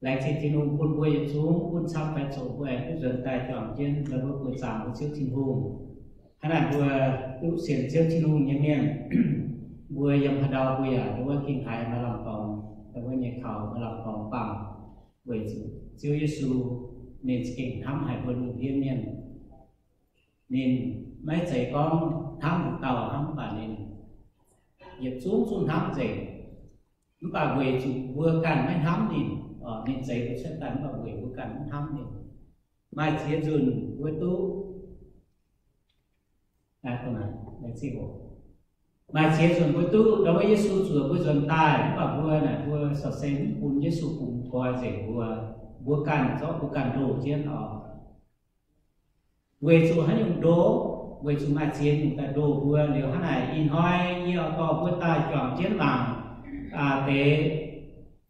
Laengz zingh Tin-Hungh bun mbuo yietc zungv gunv camv fai zoqc mbuo aengx duqv nzuonx daaih juangc jienv la'buo buoqc zaangc mbuo Ziouv Tin-Hungh. Hnangv naaic mbuo duqv sienx Ziouv Tin-Hungh nyei mienh, mbuo yiem haaix ndau mbuo yaac ndau wuov gengh haiz maaih lamh dorngx, ndau wuov nyei kaux maaih lamh dorngx bangc, weic zuqc Ziouv Yesu ninh za'gengh hnamv haic mbuo lungh ndiev mienh. Ninh maiv zeiz gorngv hnamv haaix dauh hnangv, mv baac ninh yietc zungv zungv hnamv nzengc. Mv baac weic zuqc mbuo ganh maiv hnamv ninh, ninh zeix mbuo cuotv daaih, mv baac weic mbuo ganh maiv hnamv ninh. Maaih ziex nzunc mbuo duqv, maaih ziex nzunc mbuo duqv ndau wuov Yesu zuoqc mbuo nzuonx daaih, mv baac mbuo naaic mbuo corc se mv bun Yesu bungx nqoi nzengc mbuo, mbuo ganh zorqv mbuo ganh ndoh jienv oc. Weic zuqc haaix nyungc ndoh? Weic zuqc maaih ziex nyungc daaih ndoh mbuo. Liuz hnangv naaic ih hnoi yie oix dorh mbuo daaih juangc jienv mangc deix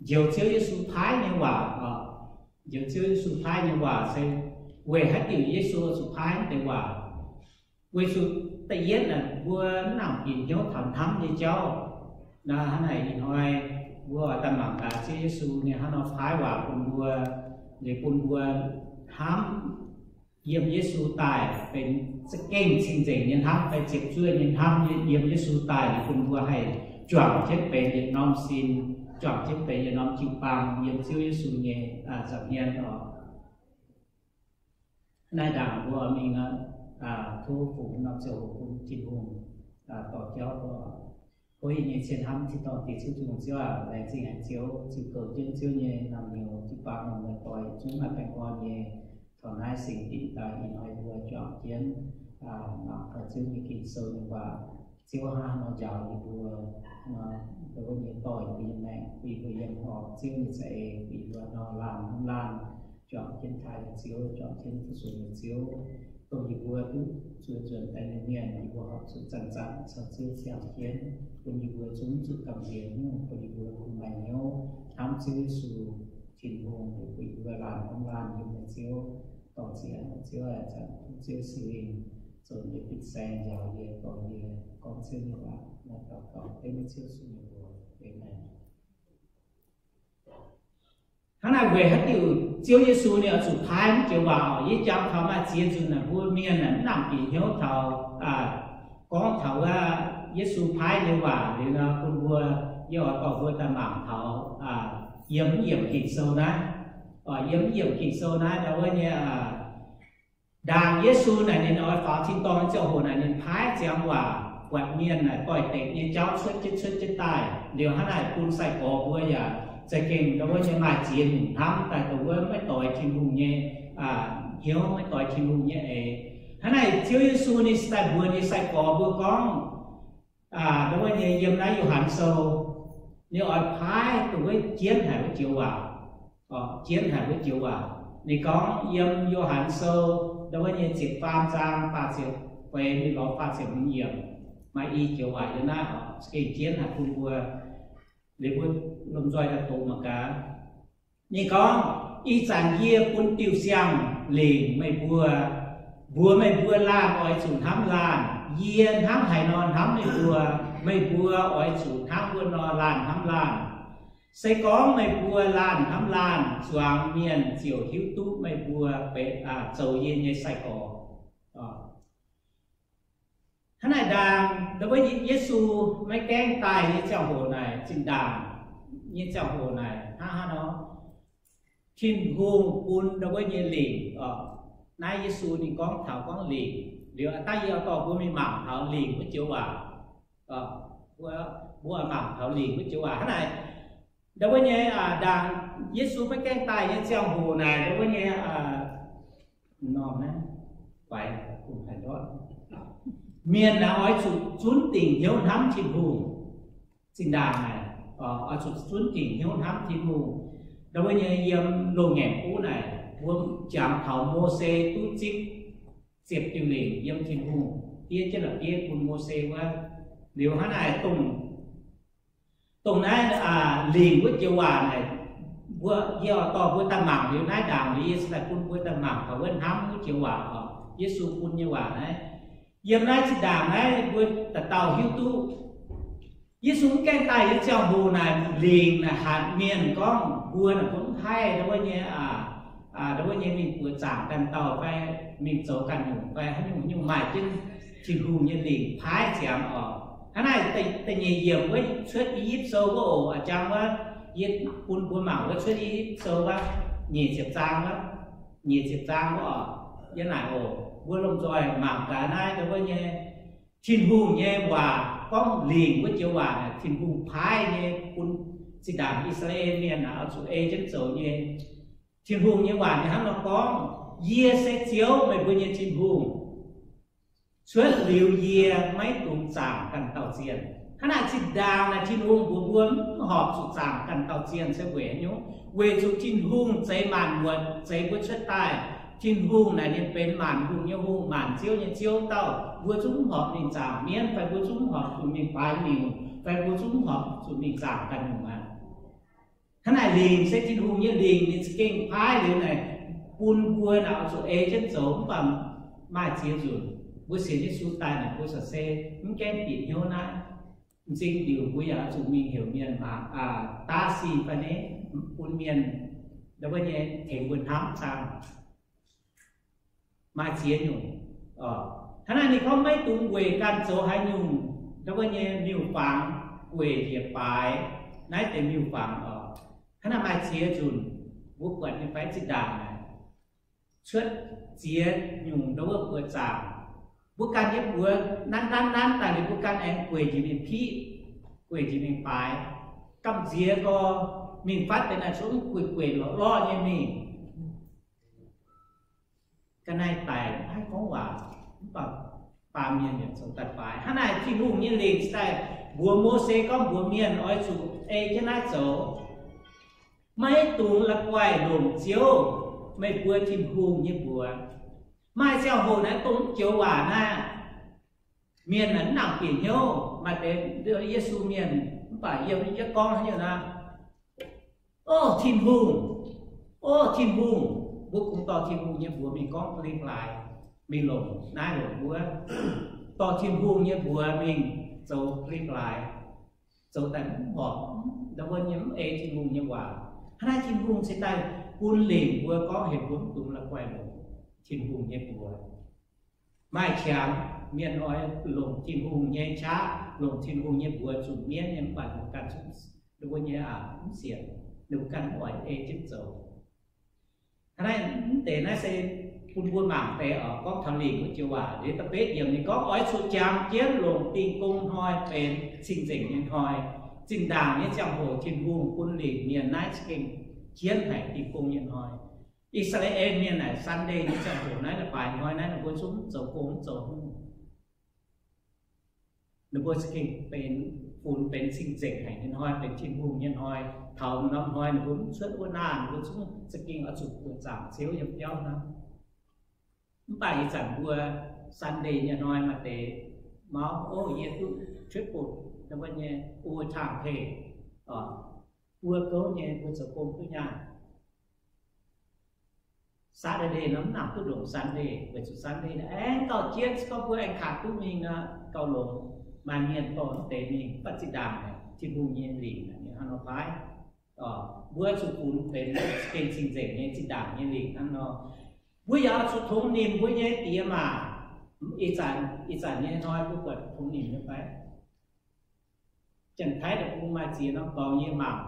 njoux Ziouv Yesu paaiv nyei waac oc. Njoux Ziouv Yesu paaiv nyei waac se weic haaix diuc Yesu zuqc paaiv deix waac? Weic zuqc da'yietv naaic mbuo mv nangc bieqc hnyouv taux hnamv nyei jauv. Naaiv hnangv naaic ih hnoi mbuo oix daaih mangc gaax Ziouv Yesu ninh hnangv nor paaiv waac bun mbuo, liuz bun mbuo hnamv yiem Yesu daaih benx za'gengh cing-nzengc nyei hnamv fai ziepc zuoqv nyei hnamv yiem Yesu daaih, liuz bun mbuo haih juangc jienv benx yietc norm sin, juangc jienv benx yietc norm jiu-baang yiem Ziouv Yesu nyei nza'hmien oc. Naaiv ndaangc mbuo mingh nor, tov fungx norm ziangh hoc bun Tin-Hungh dorh jauv mbuo. Tov yie nyei cien hnamv tin-dorngh Diex Ziouv Tin-Hungh Ziouv aac, laengz zingh haic Ziouv, ziux goux jienv Ziouv nyei naamh nyouz jiu-baang longc meih doix zungv maaih baengh orn nyei taux naaiv singx dinc daaih ih hnoi mbuo juangc jienv mangc taux Ziouv nyei Ging-Sou nyei waac. Ziouv hnangv nor njaaux yie mbuo, nor mbuo nyei dorh yie mbuo nyei maengc, bun yie mbuo yiem horpc Ziouv nyei za'eix, bun yie mbuo nor laanh hnamv laanh, juangc jienv taaih nyei Ziouv, juangc jienv fu-sux nyei Ziouv, dongh yie mbuo duqv zuov nzuonx daaih nyei mienh, yie mbuo horpc zuqc zanc-zanc caux Ziouv ziangh jienv, bun yie mbuo zungv zuqc gamh nziex nyungc, bun yie mbuo kungx maaih hnyouv hnamv Ziouv Yesu Tin-Hungh, bun yie mbuo laanh hnamv laanh yiem meih Ziouv. Dorh ziex Ziouv aac, zanc tov Ziouv Singx Lingh zoux yie fin-saeng njaaux yie, dorh yie gorngv Ziouv nyei waac. Naaiv daux gaux dengv Ziouv Yesu nyei mbuox. Aamen. Hnangv naaic weic haaix diuc Ziouv Yesu ninh oix zuqc paaiv mv joux waac oc? Yie jangx taux maaih ziex nzunc naaic mbuo mienh naaic mv nangc bieqc hnyouv taux gorngv taux wuov Yesu paaiv nyei waac liuz nor, bun mbuo, yie oix dorh mbuo daaih mangc taux yiem mv yiemc Ging-Sou naaiv, yiem mv yiemc Ging-Sou naaiv ndau wuov nyei ndaangc Yesu naaic ninh oix faaux tin-dorngh nyei ziangh hoc naaic ninh paaiv ziangx waac buatc mienh naaic doix-dekc nyei jauv cuotv jienv cuotv jienv daaih. Liuz hnangv naaic bun sai-gorx mbuo yaac za'gengh ndau wuov nyei maaih ziex nyungc hnamv daaih dongh wuov maiv doix Tin-Hungh nyei hnyouv, maiv doix Tin-Hungh nyei eix. Hnangv naaic Ziouv Yesu ninh se daaih mbuox ninh nyei sai-gorx mbuo gorngv, ndau wuov nyei yiem naaiv Yo^han Sou, ninh oix paaiv dongh wuov jienv haic wuov joux waac, jienv haic wuov joux waac. Ninh gorngv yiem Yo^han Sou ndau wuov nyei ziepc faam zaang faah ziepc feix mingh lorz faah ziepc hmz yiemc, maaih i joux waac yiem naaiv oc, za'gengh jienv haic bun mbuo, liuz mbuo lomh nzoih daaih doqc mangc gaax. Ninh gorngv, Ih zanc yie bun diuh siang-lingc meih mbuo, mbuox meih mbuo laanh oix zuqc hnamv laanh. Yie hnangv haaix nor hnamv meih mbuo, meih mbuo oix zuqc hnangv wuov nor laanh hnamv laanh. Se gorngv meih mbuo laanh hnamv laanh, zuangx mienh ziouc hiuv duqv meih mbuo benx, zoux yie nyei sai-gorx. Hnangv naaic ndaangc, ndau wuov Yesu maiv gaengh daaih nyei ziangh hoc naaic, zinh ndaangc nyei ziangh hoc naaic hnangv haaix nor, Tin-Hungh bun ndau wuov nyei lingc oc. Naaiv Yesu ninh gorngv taux gorngv lingc. Liuz a'dangh yie oix dorh mbuo mingh mangc taux lingc wuov joux waac. Mbuo mangc taux lingc wuov joux waac hnangv naaic. Ndau wuov nyei ndaangc Yesu maiv gaengh daaih nyei ziangh hoc naaic, ndau wuov nyei norm naaiv faix haic ndortv. Mienh naaic oix zuqc zunv dingc hnyouv hnamv Tin-Hungh. Zinh ndaangc naaic, oix zuqc zunv dingc hnyouv hnamv Tin-Hungh. Ndau wuov nyei yiem loz-ngaengc buv naaic, mbuo jangx taux Mose duqv zipv ziepc diuh lingc yiem Tin-Hungh fiev jienv la'bieiv bun Mose wuov. Liuz hnangv naaic dongh, dongh naaiv lingc wuov joux waac naaic, mbuo, yie oix dorh mbuo daaih mangc liuz naaiv ndaangc liuz yie cingx daaih bun mbuo daaih mangc taux wuov hnamv wuov joux waac oc, Yesu bun nyei waac naaiv. Yiem naaiv zinh ndaangc naaiv mbuo dauh dauh hiuv duqv Yesu mv gaengh daaih nyei ziangh hoc naaic, lingc naaic hatc mienh gorngv, Mbuo naaic mbuo mv haih ndau wuov nyei, ndau wuov nyei mingh buoqc zaangc ganh dauh fai mingh zoux ganh nyungc fai haaix nyungc nyungc, maaih jienv Tin-Hungh nyei lingc paaiv ziangx oc. Hnangv naaic da'nyeic yiemc wuov Cuotv I^yipv Sou wuov oc, a'jang wuov, yie bun mbuo mangc wuov Cuotv I^yipv Sou wuov, nyic ziepc zaang wuov, nyic ziepc zaang wuov oc. Yie naaic oc, mbuo lomh nzoih mangc gaax naaiv ndau wuov nyei Tin-Hungh nyei waac gorngv lingc wuov joux waac naaic, Tin-Hungh paaiv nyei bun zinh ndaangc I^saa^laa^en mienh naaic oix zuqc ei jienv zoux nyei. Tin-Hungh nyei waac ninh hnangv nor gorngv, Yie se Ziouv, meih mbuo nyei Tin-Hungh. Cuotv liuz yie, maiv dungx zaangc ganh dauh zienh. Hnangv naaic zinh ndaangc naaic Tin-Hungh mbuox mbuo mv horpc zuqc zaangc ganh dauh zienh se weic haaix nyungc? Weic zuqc Tin-Hungh zeix maanc muotc zeix mbuo cuotv daaih. Tin-Hungh naaic ninh benx maanc hungh nyei Hungh, maanc ziouv nyei Ziouv dauh. Mbuo zungv mv horpc mingh zaangc mienv, fai mbuo zungv mv horpc zuqc mingh baaix miuc, fai mbuo zungv mv horpc zuqc mingh zaangc ganh nyungc aqv. Hnangv naaic lingc se Tin-Hungh nyei lingc, ninh za'gengh paaiv liuz naaic bun mbuo naaic oix zuqc ei jienv zoux. Mv baac maaih ziex nzunc mbuo sienx Yesu daaih naaic mbuo se mv gaengh bieqc hnyouv naaiv. M'zing diuc mbuo yaac oix zuqc mingh heuc mienh mangc, daav si fai ne, bun mienh ndau wuov nyei tengx mbuo hnamv dangh. Maaih ziex nyungc. Hnangv naaic ninh gorngv maiv dungx weic ganh zoux haaix nyungc ndau wuov nyei miuc-fangx gueic njiec baaix naaiv deix miuc-fangx oc. Hnangv naaic maaih ziex nzunc mbuo buatc nyei fai? Zinh ndaangc naaic cuotv ziex nyungc ndau wuov buoqc zaangc. Mbuo ganh nyei mbuox nanv nanv nanv daaih liuz mbuo ganh aengx gueic njiec mingh piqv, gueic njiec mingh baaix. Gamh nziex gorx mingh fatv deix naaic zungv gueic gueic lorqc lorqc nyei mingh. Ga'naaiv-daic mv haih gorngv waac, mv baac baamh mienh yaac zoux daaih baaix. Hnangv naaic Tin-Hungh nyei lingc daaih mbuox Mose gorngv mbuox mienh oix zuqc ei jienv naaiv zoux. Maiv dungx la'guaih longc Ziouv, meih mbuo Tin-Hungh, nyei mbuox. Maaih ziangh hoc naaiv dongh joux waac naaiv, mienh naaic mv nangc bieqc hnyouv. Maaih deix Yesu mienh mv baac yiem jienv gorngv haaix nyungc naaic, O Tin-Hungh, O Tin-Hungh, mbuo kungx dorh Tin-Hungh nyei mbuox mingh gorngv blikv-laaix, mingh longc naaiv longc wuov, dorh Tin-Hungh nyei mbuox mingh zoux blikv-laaix, zoux daaih mv horpc, ndau wuov nyei mv ei Tin-Hungh nyei waac. Hnangv naaiv Tin-Hungh cingx daaih bun lingc mbuo gorngv heuc mbuo mv dungx la'guaih longc Tin-Hungh nyei mbuox. Maaih qangx mienh oix longc Tin-Hungh nyei qaqv, longc Tin-Hungh nyei mbuox zuqc mienv nyei, mv baac ninh mbuo ganh zungv, ninh mbuo nyei aqc mv sienx, ninh mbuo ganh mv oix ei jienv zoux. Hnangv naaiv mv deix naaiv se bun mbuo mangc deix oc, gorngv taux lingc wuov joux waac. Liuz da'betv yiemc ninh gorngv, Oix zuqc jangx jienv longc Dingh Gong Hnoi benx cing-nzengc nyei hnoi. Zinh ndaangc nyei ziangh hoc Tin-Hungh bun lingc mienh naaiv za'gengh jienv haic Dingh Gong nyei hnoi. I^saa^laa^en mienh naaic Sunday nyei ziangh hoc naaiv, leiz-baaix hnoi naaiv, ninh mbuo zungv mv zoux gong, mv zoux hungh. Ninh mbuo za'gengh benx, funx benx cing-nzengc haic nyei hnoi, benx Tin-Hungh nyei hnoi. Taux norm hnoi ninh mbuo mv cuotv wuov naaiv, ninh mbuo zungv za'gengh oix zuqc buoqc zaangc Ziouv yiem biauv hnangv. Mv baac ih zanc mbuo Sunday nyei hnoi maaih deix mauv, O, yie duqv triple, wuov nyei overtime pay, buo gouv nyei, mbuo zoux gong duqv nyaanh. Saturday nor mv nangc duqv longc Sunday, weic zuqc Sunday aengx gauh jienv, se gorngv mbuo aengx kangx duqv mingh nor gauh longx. Maaih mienh dorh mv deix mingh, mv baac zinh ndaangc Tin-Hungh nyei lingc ninh hnangv nor paaiv. Mbuo zuqc funx benx gengh cing-nzengc nyei zinh ndaangc nyei lingc hnangv nor. Mbuo yaac zuqc tongx nimc mbuo nyei diex maac. Ih zanc, ih zanc nyei hnoi mbuo buatc tongx nimc nyei fai? Janx-Taiv deic-bung maaih ziex norm dorngx yie mangc,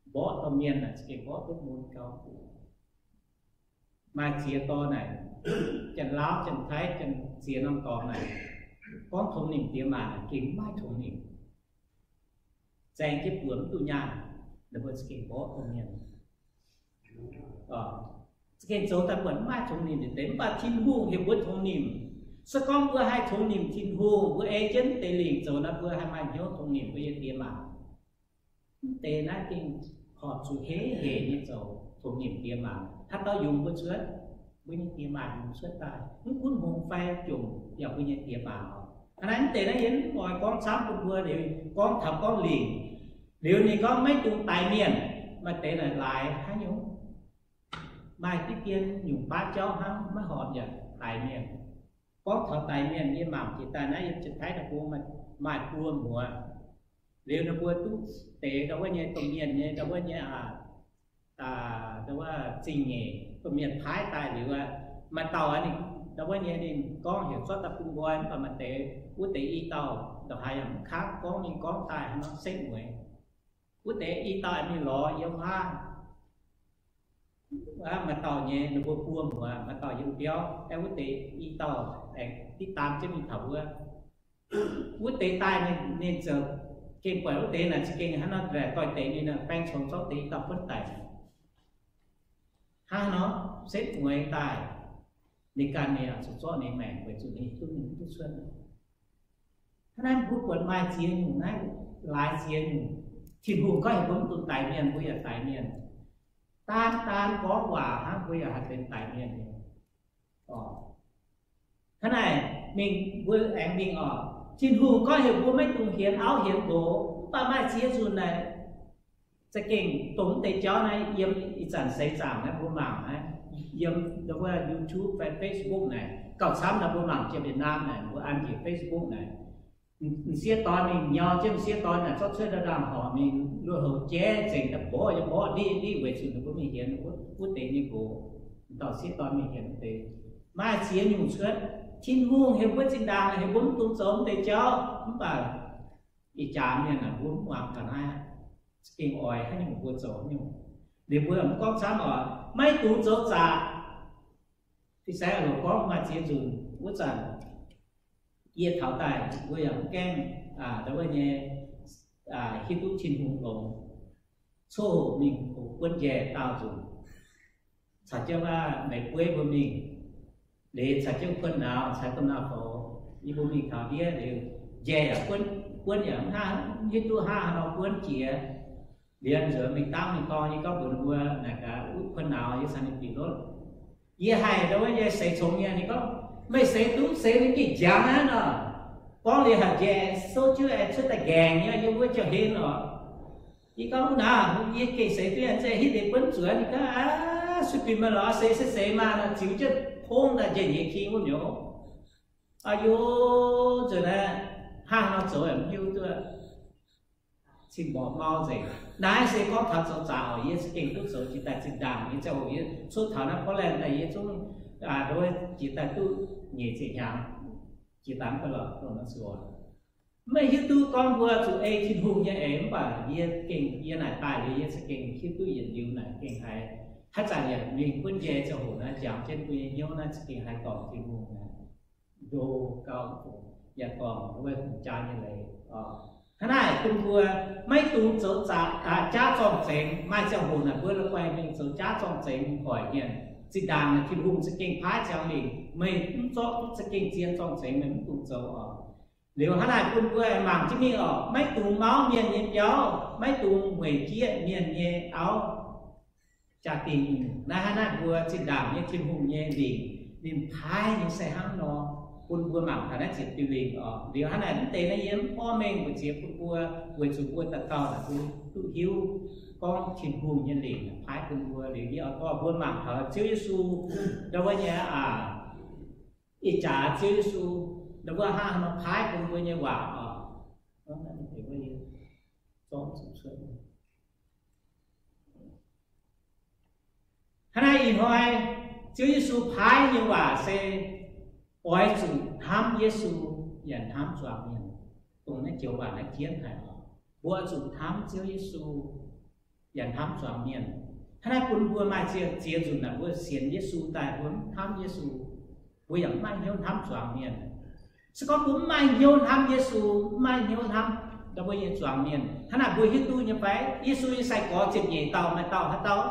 mborqv dorh mienh naaic za'gengh mborqv duqv mun gau. Maaih ziex dorngx naaic, Janx-Laauv, Janx-Taiv, Janx ziex norm dorngx naaic, gorngv tongx nimc diex maac naaic gengh maiv tongx nimc. Zaeng jienv buonc mv duqv nyaanh, ninh mbuo za'gengh mborqv dorh mienh. Za'gengh zoux daaih buatc mv maaih tongx nimc deix, mv baac Tin-Hungh heuc mbuo tongx nimc. Se gorngv mbuo haih tongx nimc Tin-Hungh, mbuo ei jienv deix lingc zoux nor, mbuo haih maaih hnyouv tongx nimc mbuo nyei diex maac. Mv deix naaiv gengh horpc zuqc heiv heic nyei zoux tongx nimc diex maac. Haaix dauh yungz mbuo cuotv? Mbuo nyei diex maac yungz cuotv daaih. Mv gunv hngongx fai jomc yaac mbuo nyei diex maac oc. Hnangv naaiv mv deix naaiv yie mv oix gorngv camv bun mbuo liuz, gorngv taux gorngv lingc. Liuz ninh gorngv maiv dungx daix mienh, maaih deix naaic laaix haaix nyungc? Maaih diqv dien nyungc baav jauv hnangv, maiv horpc yaac daix mienh. Gorngv taux daix mienh, yie mangc jiex daaih naaiv yiem Janx-Taiv deic-bung maaih buo muoz. Liuz ninh mbuo duqv deix ndau wuov nyei domh mienh nyei ndau wuov nyei, ndau wuov zingh nyeic domh mienh paaiv daaih liuz aqv, maaih dauh ninh ndau wuov nyei ninh gorngv heuc zorqv daaih bun nqoi, mv baac maaih deix wuov deix i dauh ndongc haaix yaac mv kangv, gorngv mingh gorngv daaih hnangv nor setv mueiz. Wuov deix i dauh mingh lorz yiem huaav maaih dauh nyei, ninh mbuo buo muoz, maaih dauh yiem biauv, aengx wuov deix i dauh aengx diqv daan jienv mingh taux wuov. Wuov deix daaih ninh ziouc gengh buatc wuov deix naaic za'gengh hnangv nor doix-dekc ninh baeng congx zorqv deix i dauh buonv daic. Hnangv nor setv mueiz daaih, ninh ganh ninh yaac zuqc zorqv ninh maengc weic zuqc ninh duqv mingh duqv cuotv. Hnangv naaiv mbuo buatc maaih ziex nyungc naaiv, laaix ziex nyungc. Tin-Hungh gorngv heuc mbuo mv dungx daix mienh, mbuo yaac daix mienh. Daan daan gorngv waac hnangv, mbuo yaac haih benx daix mienh nyei. Hnangv naaic mingh mbuo aengx mingh oc. Tin-Hungh gorngv heuc mbuo maiv dungx hienx auv hienx nqox, mv baac maaih ziex nzunc naaic za'gengh dongh mv deix jauv naaiv yiem ih zanc seix zaangc naaiv mbuo mangc naaiv, yiem ndau wuov YouTube fai Facebook naaic gauh camv naaic, mbuo mangc jiex Việt Nam naaic, mbuo an njiec Facebook naaic, m'sieqv dorn mingh nyau jienv m'sieqv dorn naaic zorqv cuotv ndau ndaangh horc mingh luoqc houc jaiv nzengc daaih mborqv nyei mborqv ndiqv ndiqv weic zuqc ninh mbuo mingh hienx wuov deix nyei nqox. Dauh sieqv dorn mingh hienx wuov deix. Maaih ziex nyungc cuotv. Tin-Hungh heuc mbuo zinh ndaangc heuc mbuo mv dungx zoux mv deix jauv, mv baac ih jaax mienh naaic mbuo mv muangx ga'naaiv, za'gengh oix haaix nyungc mbuo zoux haaix nyungc. Liuz mbuo mv gorngv camv oc, maiv dungx zoux zaqc. Fin-saeng loc gorngv maaih ziex nzunc wuov zanc, yie taux daaih mbuo yaac mv gaengh ndau wuov nyei hiuv duqv Tin-Hungh longx. Coqv hoqc mingh hoqc buonv njaih daauh nzunc, caux jienv maaih bueiv mbuo mingh, liuz caux jienv kuonx nauz caux domh nauz-houx, yie mbuo mingh taux ndiev liuz, njaih yaac buonv, buonv yaac mv hnangv, mv hiuv duqv hnangv haaix nor buonv jiex. Liuz nzuonx mingh dangv mingh dorng, yie gorngv mbuox ninh mbuo naaic gaax, kuonx nauz yie caux ninh bieqc lotv. Yie haih ndau wuov nyei seix congx mienh, ninh gorngv, meih seix duqv, seix ninh gengh jangx aqv nor. Gorngv liuz haic njaih souv jiuv aengx cuotv daaih nqaengc nyei, yiem wuov jauv-hlen oc. Yie gorngv, wuov naaic yie gengh seix duqv, yie hitv deix buonv zuqc. Ninh gorngv, aav, sueih binc meih lorz seix se seix maah, ziux jienv pongv daaih njaih nyei king wuov nyouz. Aa yo, nzuonx naaiv hnangv nor zoux yaac mv hiuv duqv, cing-mborqc mau nzengc. Naaiv se gorngv taux zoux zaqc oc, yie za'gengh duqv zoux jiex daaih zinh ndaangc nyei ziangh hoc, yie cuotv taux naaiv Portland daaih yie zungv jiex daaih duqv nyic ziepc hnyangx, jiex daaih mv baac lorqc dongh naaiv zuqc. Mv hiuv duqv gorngv mbuo zuqc ei Tin-Hungh nyei eix, mv baac yie gengh yie naaic daaih liuz yie za'gengh hiuv duqv yietc liuz naaic gengh haiz haaix zanc yaac mingh buonv njaih ziangh hoc naaiv jangx jienv mbuo nyei hnyouv naaiv za'gengh haiz dorngc Tin-Hungh naaic ndo gauh yaac dorngc wuov hungh jaa nyei leiz. Hnangv naaic bun mbuo maiv dungx zoux zaqc, jaav zorng-zengx. Maaih ziangh hoc naaic mbuo la'guaih mingh zoux jaav zorng-zengx hoic mienh. Zinh ndaangc naaic Tin-Hungh za'gengh paaiv ziangx lingc, meih mv zorqv za'gengh zien zorng-zengx meih mv dungx zoux oc. Liuz hnangv naaic bun mbuo mangc jienv mingh oc, maiv dungx mauv mienh nyei biauv, maiv dungx mueic jieqv mienh nyei auv. Jaa-dingh naaiv, hnangv naaiv mbuo zinh ndaangc nyei Tin-Hungh nyei lingc, ninh paaiv nyei se hnangv nor, bun mbuo mangc taux naaiv ziepc diuh lingc oc. Liuz hnangv naaic mv deix naaiv yie mv porv mengh mbu'ziex bun mbuo, weic zuqc mbuo dauh dauh naaic mbuo duqv hiuv gorngv Tin-Hungh nyei lingc paaiv bun mbuo. Liuz yie oix dorh mbuo mangc taux Ziouv Yesu ndau wuov nyei aac, ih jaax Ziouv Yesu ndau wuov hnangv haaix nor paaiv bun mbuo nyei waac oc. Hnangv naaiv ih hnoi Ziouv Yesu paaiv nyei waac se oix zuqc hnamv Yesu yaac hnamv zuangx mienh. Dongh naaiv joux waac naaiv jienv haic oc. Mbuo zuqc hnamv Ziouv Yesu yaac hnamv zuangx mienh. Hnangv naaiv bun mbuo maaih ziex, ziex nzunc naaic mbuo sienx Yesu daaih mbuo mv hnamv Yesu, mbuo yaac mv maaih hnyouv hnamv zuangx mienh. Se gorngv mbuo mv maaih hnyouv hnamv Yesu, mv maaih hnyouv hnamv ndau mbuo nyei zuangx mienh, hnangv naaic mbuo hiuv duqv nyei fai Yesu nyei sai-gorx ziepc nyeic dauh maaih dauh haaix dauh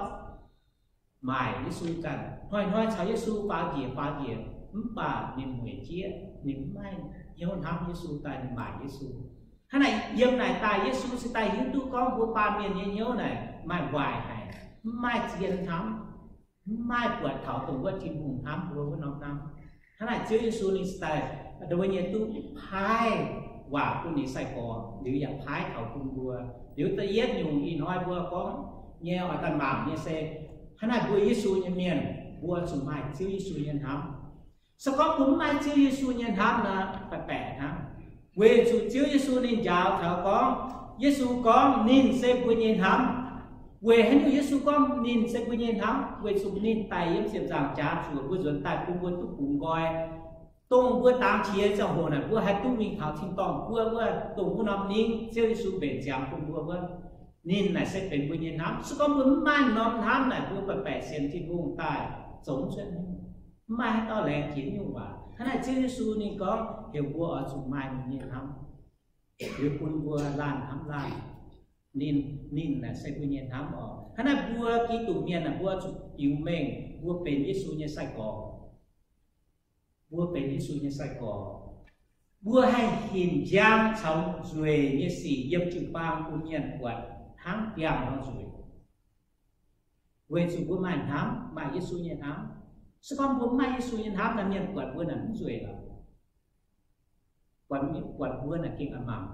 maaic Yesu ganh, hnoi-hnoi caux Yesu faaux njiec faaux njiec, mv baac ninh mueic jieqv, ninh mv maaih hnyouv hnamv Yesu daaih ninh maaic Yesu. Hnangv naaic yiem naaic daaih Yesu se daaih hiuv duqv gorngv mbuo baamh mienh nyei hnyouv naaic maaih waaic haic, mv maaih zien hnamv, mv maaih buatc taux dongh wuov Tin-Hungh hnamv mbuo wuov norm hnamv. Hnangv naaic Ziouv Yesu ninh se daaih ndau wuov nyei duqv paaiv waac bun ninh sai-gorx liuz yaac paaiv taux bun mbuo. Liuz da'yietv nyungc ih hnoi mbuo gorngv nyei oix daaih mangc nyei se hnangv naaic mbuo Yesu nyei mienh, mbuo zuqc maaih Ziouv Yesu nyei hnamv. Se gorngv mbuo mv maaih Ziouv Yesu nyei hnamv nor, baeqc baeqc hnangv. Weic zuqc Ziouv Yesu ninh njaaux taux gorngv Yesu gorngv ninh se mbuo nyei hnamv. Weic haaix nyungc Yesu gorngv ninh se mbuo nyei hnamv? Weic zuqc ninh daic yiem ziepc nzaangc jaax zuoqc mbuo nzuonx daaih bun mbuo duqv bungx nqoi, dongh mbuo dangx qiex ziangh hoc naaic mbuo haih duqv mingh taux tin-dorngh wuov, wuov dongh wuov norm ningv Ziouv Yesu mbenc ziangx bun mbuo wuov. Ninh naaic se benx mbuo nyei hnamv. Se gorngv mbuo mv maaih norm hnamv naaic, mbuo baeqc baeqc sienx Tin-Hungh daaih zoux mv cuotv nyungc. Mv maaih haaix dauh laengz jiex nyungc waac. Hnangv naaic Ziouv Yesu ninh gorngv heuc mbuo oix zuqc maaih ninh nyei hnamv, liuz bun mbuo laanh hnamv laanh. Ninh, ninh naaic se mbuo nyei hnamv oc. Hnangv naaic mbuo Giduc mienh naaic, mbuo zuqc biux mengh mbuo benx Yesu nyei sai-gorx. Mbuo benx Yesu nyei sai-gorx. Mbuo haih hinc njang caux nzueic nyei sic yiem jiu-baang bun mienh buatc hnangv biangh nor nzueic. Weic zuqc mbuo maaih hnamv, maaih Yesu nyei hnamv. Se gorngv mbuo mv maaih Yesu nyei hnamv, naaiv mienh buatc mbuo naaic mv nzueic lorqc. Buatc, buatc mbuo naaic gengh a'mangc.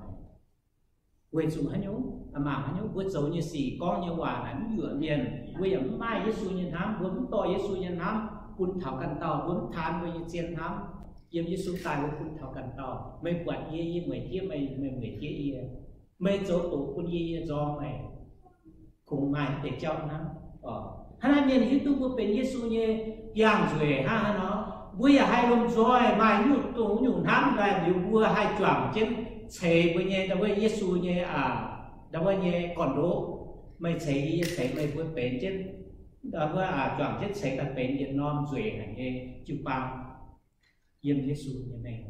Weic zuqc haaix nyungc? A'mangc haaix nyungc? Mbuo zoux nyei sic, gorngv nyei waac naaic mv yuoqc mienh. Mbuo yaac mv maaih Yesu nyei hnamv, mbuo mv dorh Yesu nyei hnamv bun taux ganh dauh, mbuo mv taan mbuo nyei zien hnamv yiem Yesu daaih, mbuo bun taux ganh dauh. Meih buatc yie, yie mueic jieqv meih, meih mueic jieqv yie. Meih zoux doqc bun yie, yie nzorng meih. Kungx maaih deix jauv hnangv. Hnangv naaiv mienh hiuv duqv mbuo benx Yesu nyei biangh nzueic hnangv haaix nor, mbuo yaac haih lomh nzoih maaih nyungc dongh nyungc hnamv daaih liuz, mbuo haih juangc jienv ceix mbuo nyei, ndau wuov Yesu nyei, ndau wuov nyei gorn-ndoqv. Meih ceix yie, yie ceix meih, mbuo benx jienv, ndau wuov juangc jienv ceix daaih benx yietc norm nzueic haic nyei jiu-baang yiem Yesu nyei mengh.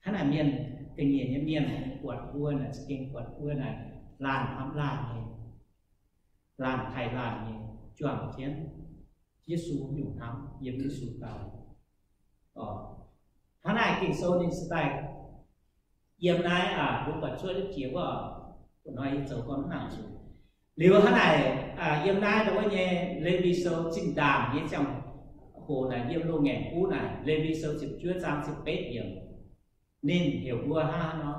Hnangv naaic mienh, ga'nyiec nyei mienh buatc mbuo naaic, za'gengh buatc mbuo naaic laanh hnamv laanh nyei, laanh taaih laanh nyei, juangc jienv Yesu nyungc hnamv yiem Yesu daaih. Hnangv naaic Ging-Sou ninh se daaih yiem naaiv, mbuo buatc cuotv jiex wuov, hnoi yie zoux gorngv mv nangc zuqc. Liuz hnangv naaic, yiem naaiv ndau wuov nyei Lewi Sou zinh ndaangc nyei ziangh hoc naaic, yiem loz-ngaengc buv naaic, Lewi Sou ziepc juov zaang ziepc betv yiemc, ninh heuc mbuo hnangv haaix nor,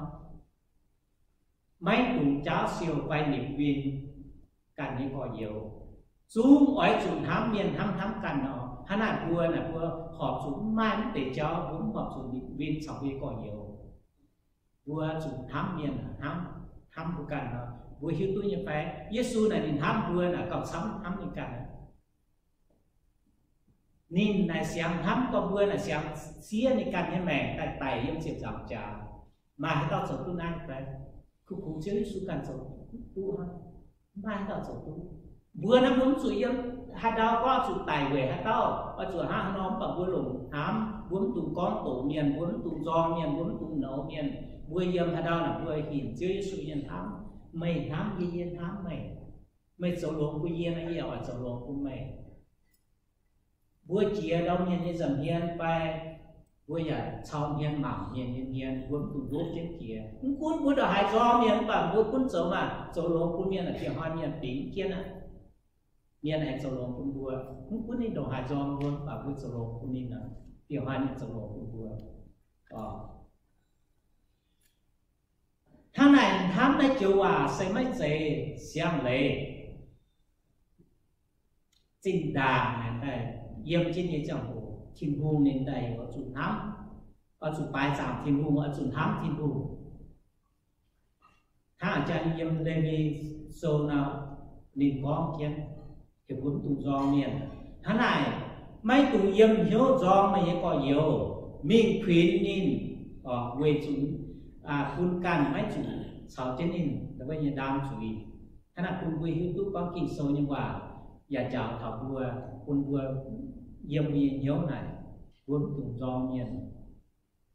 maiv dungx jaauv siou fai nimc win ganh nyei gorx-youz. Zungv oix zuqc hnamv mienh hnangv hnamv ganh nor. Hnangv naaic mbuo naaic, mbuo horpc zuqc mv maaih mv deix jauv, mbuo mv horpc zuqc nimc win caux mbuo nyei gorx-youz. Mbuo zuqc hnamv mienh hnangv hnamv mbuo ganh nor. Mbuo hiuv duqv nyei fai? Yesu naaic ninh hnamv mbuo naaic gauh camv hnamv ninh ganh. Ninh naaic siangx hnamv gorngv mbuo naaic siangx siev ninh ganh nyei maengc daaih daic yiem ziepc nzaangc jaax. Maaih haaix dauh zoux duqv naaiv fai? Kungx, kungx Ziouv Yesu ganh zoux duqv hnangv. Mv maaih haaix dauh zoux duqv. Mbuo naaiv mbuo mv zuqc yiem haaix ndau gorngv zuqc daic weic haaix dauh, oix zuqc hnangv haaix nor, mv baac mbuo longc hnamv, mbuo mv dungx gorngv doqc mienh, mbuo mv dungx nzorng mienh, mbuo mv dungx nouz mienh. Mbuo yiem haaix ndau naaic mbuo hinc Ziouv Yesu nyei hnamv. Meih hnamv yie, yie hnamv meih. Meih zoux longx bun yie nor, yie yaac oix zoux longx bun meih. Mbuo jiex ndau mienh nyei nza'hmien fai mbuo yaac cau hmien mangc mienh nyei hmien, mbuo mv dungx ndopv jienv jiex. Mv gunv mbuo ndongc haaix nzorng mienh, mv baac mbuo gunv zoux maah, zoux longx bun mienh, dieh hnoi mienh bingx jienv aqv. Mienh aengx zoux longx bun mbuo. Mv gunv ninh ndongc haaix nzorng mbuo, mv baac mbuo zoux longx bun ninh aqv, dieh hnoi ninh zoux longx bun mbuo. Hnangv naaic hnamv naaiv joux waac se maiv zeiz siang-leiz. Zinh ndaangc naaic daaih yiem jienv nyei ziangh hoc, Tin-Hungh ninh daaih oix zuqc hnamv, oix zuqc baaix zaangc Tin-Hungh, oix zuqc hnamv Tin-Hungh. Hnangv a'jang yiem Lewi Sou nor, ninh gorngv jienv, heuc mbuo mv dungx nzorng mienh. Hnangv naaic, maiv dungx yiem hnyouv nzorng meih nyei gorx-youz. Mingh kuinx ninh, weic zuqc bun ganh maiv zuqc caux jienv ninh wuov nyei ndaam zuiz. Hnangv naaic bun mbuo hiuv duqv gorngv Ging-Sou nyei waac yaac njaaux taux mbuo, bun mbuo yiem mbuo nyei hnyouv naaic, mbuo mv dungx nzorng mienh.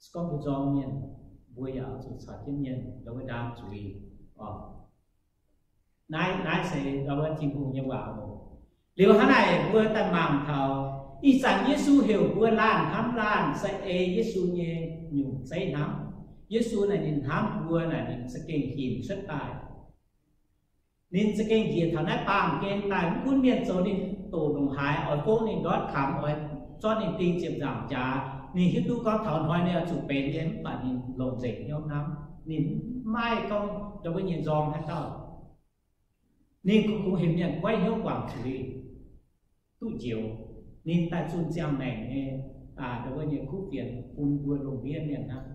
Se gorngv mbuo nzorng mienh, mbuo yaac zuqc caux jienv mienh ndau wuov ndaam zuiz oc. Naaiv, naaiv se ndau wuov Tin-Hungh nyei waac oc. Liuz hnangv naaic mbuo daaih mangc taux ih zanc Yesu heuc mbuo laanh hnamv laanh se ei Yesu nyei nyungc zeiv hnamv. Yesu naaic ninh hnamv mbuo naaic ninh za'gengh hinc cuotv daaih. Ninh za'gengh njiec taux naaiv baamh gen daaih, mv gunv mienh zoux ninh doqc ndongc haaix, oix gongv ninh ndortv kamx, oix zorqv ninh ding ziepc nzaangc jaax, ninh hiuv duqv gorngv taux hnoi ninh oix zuqc benx nyei, mv baac ninh longc nzengc hnyouv hnamv. Ninh mv maaih gorngv ndau wuov nyei nzorng haaix dauh. Ninh kungx, kungx heuc mienh goiv hnyouv guangc zuiz, duqv njoux. Ninh daaih zunh ziangh maengc nyei, ndau wuov nyei kuv fienx bun mbuo lungh ndiev mienh hnamv.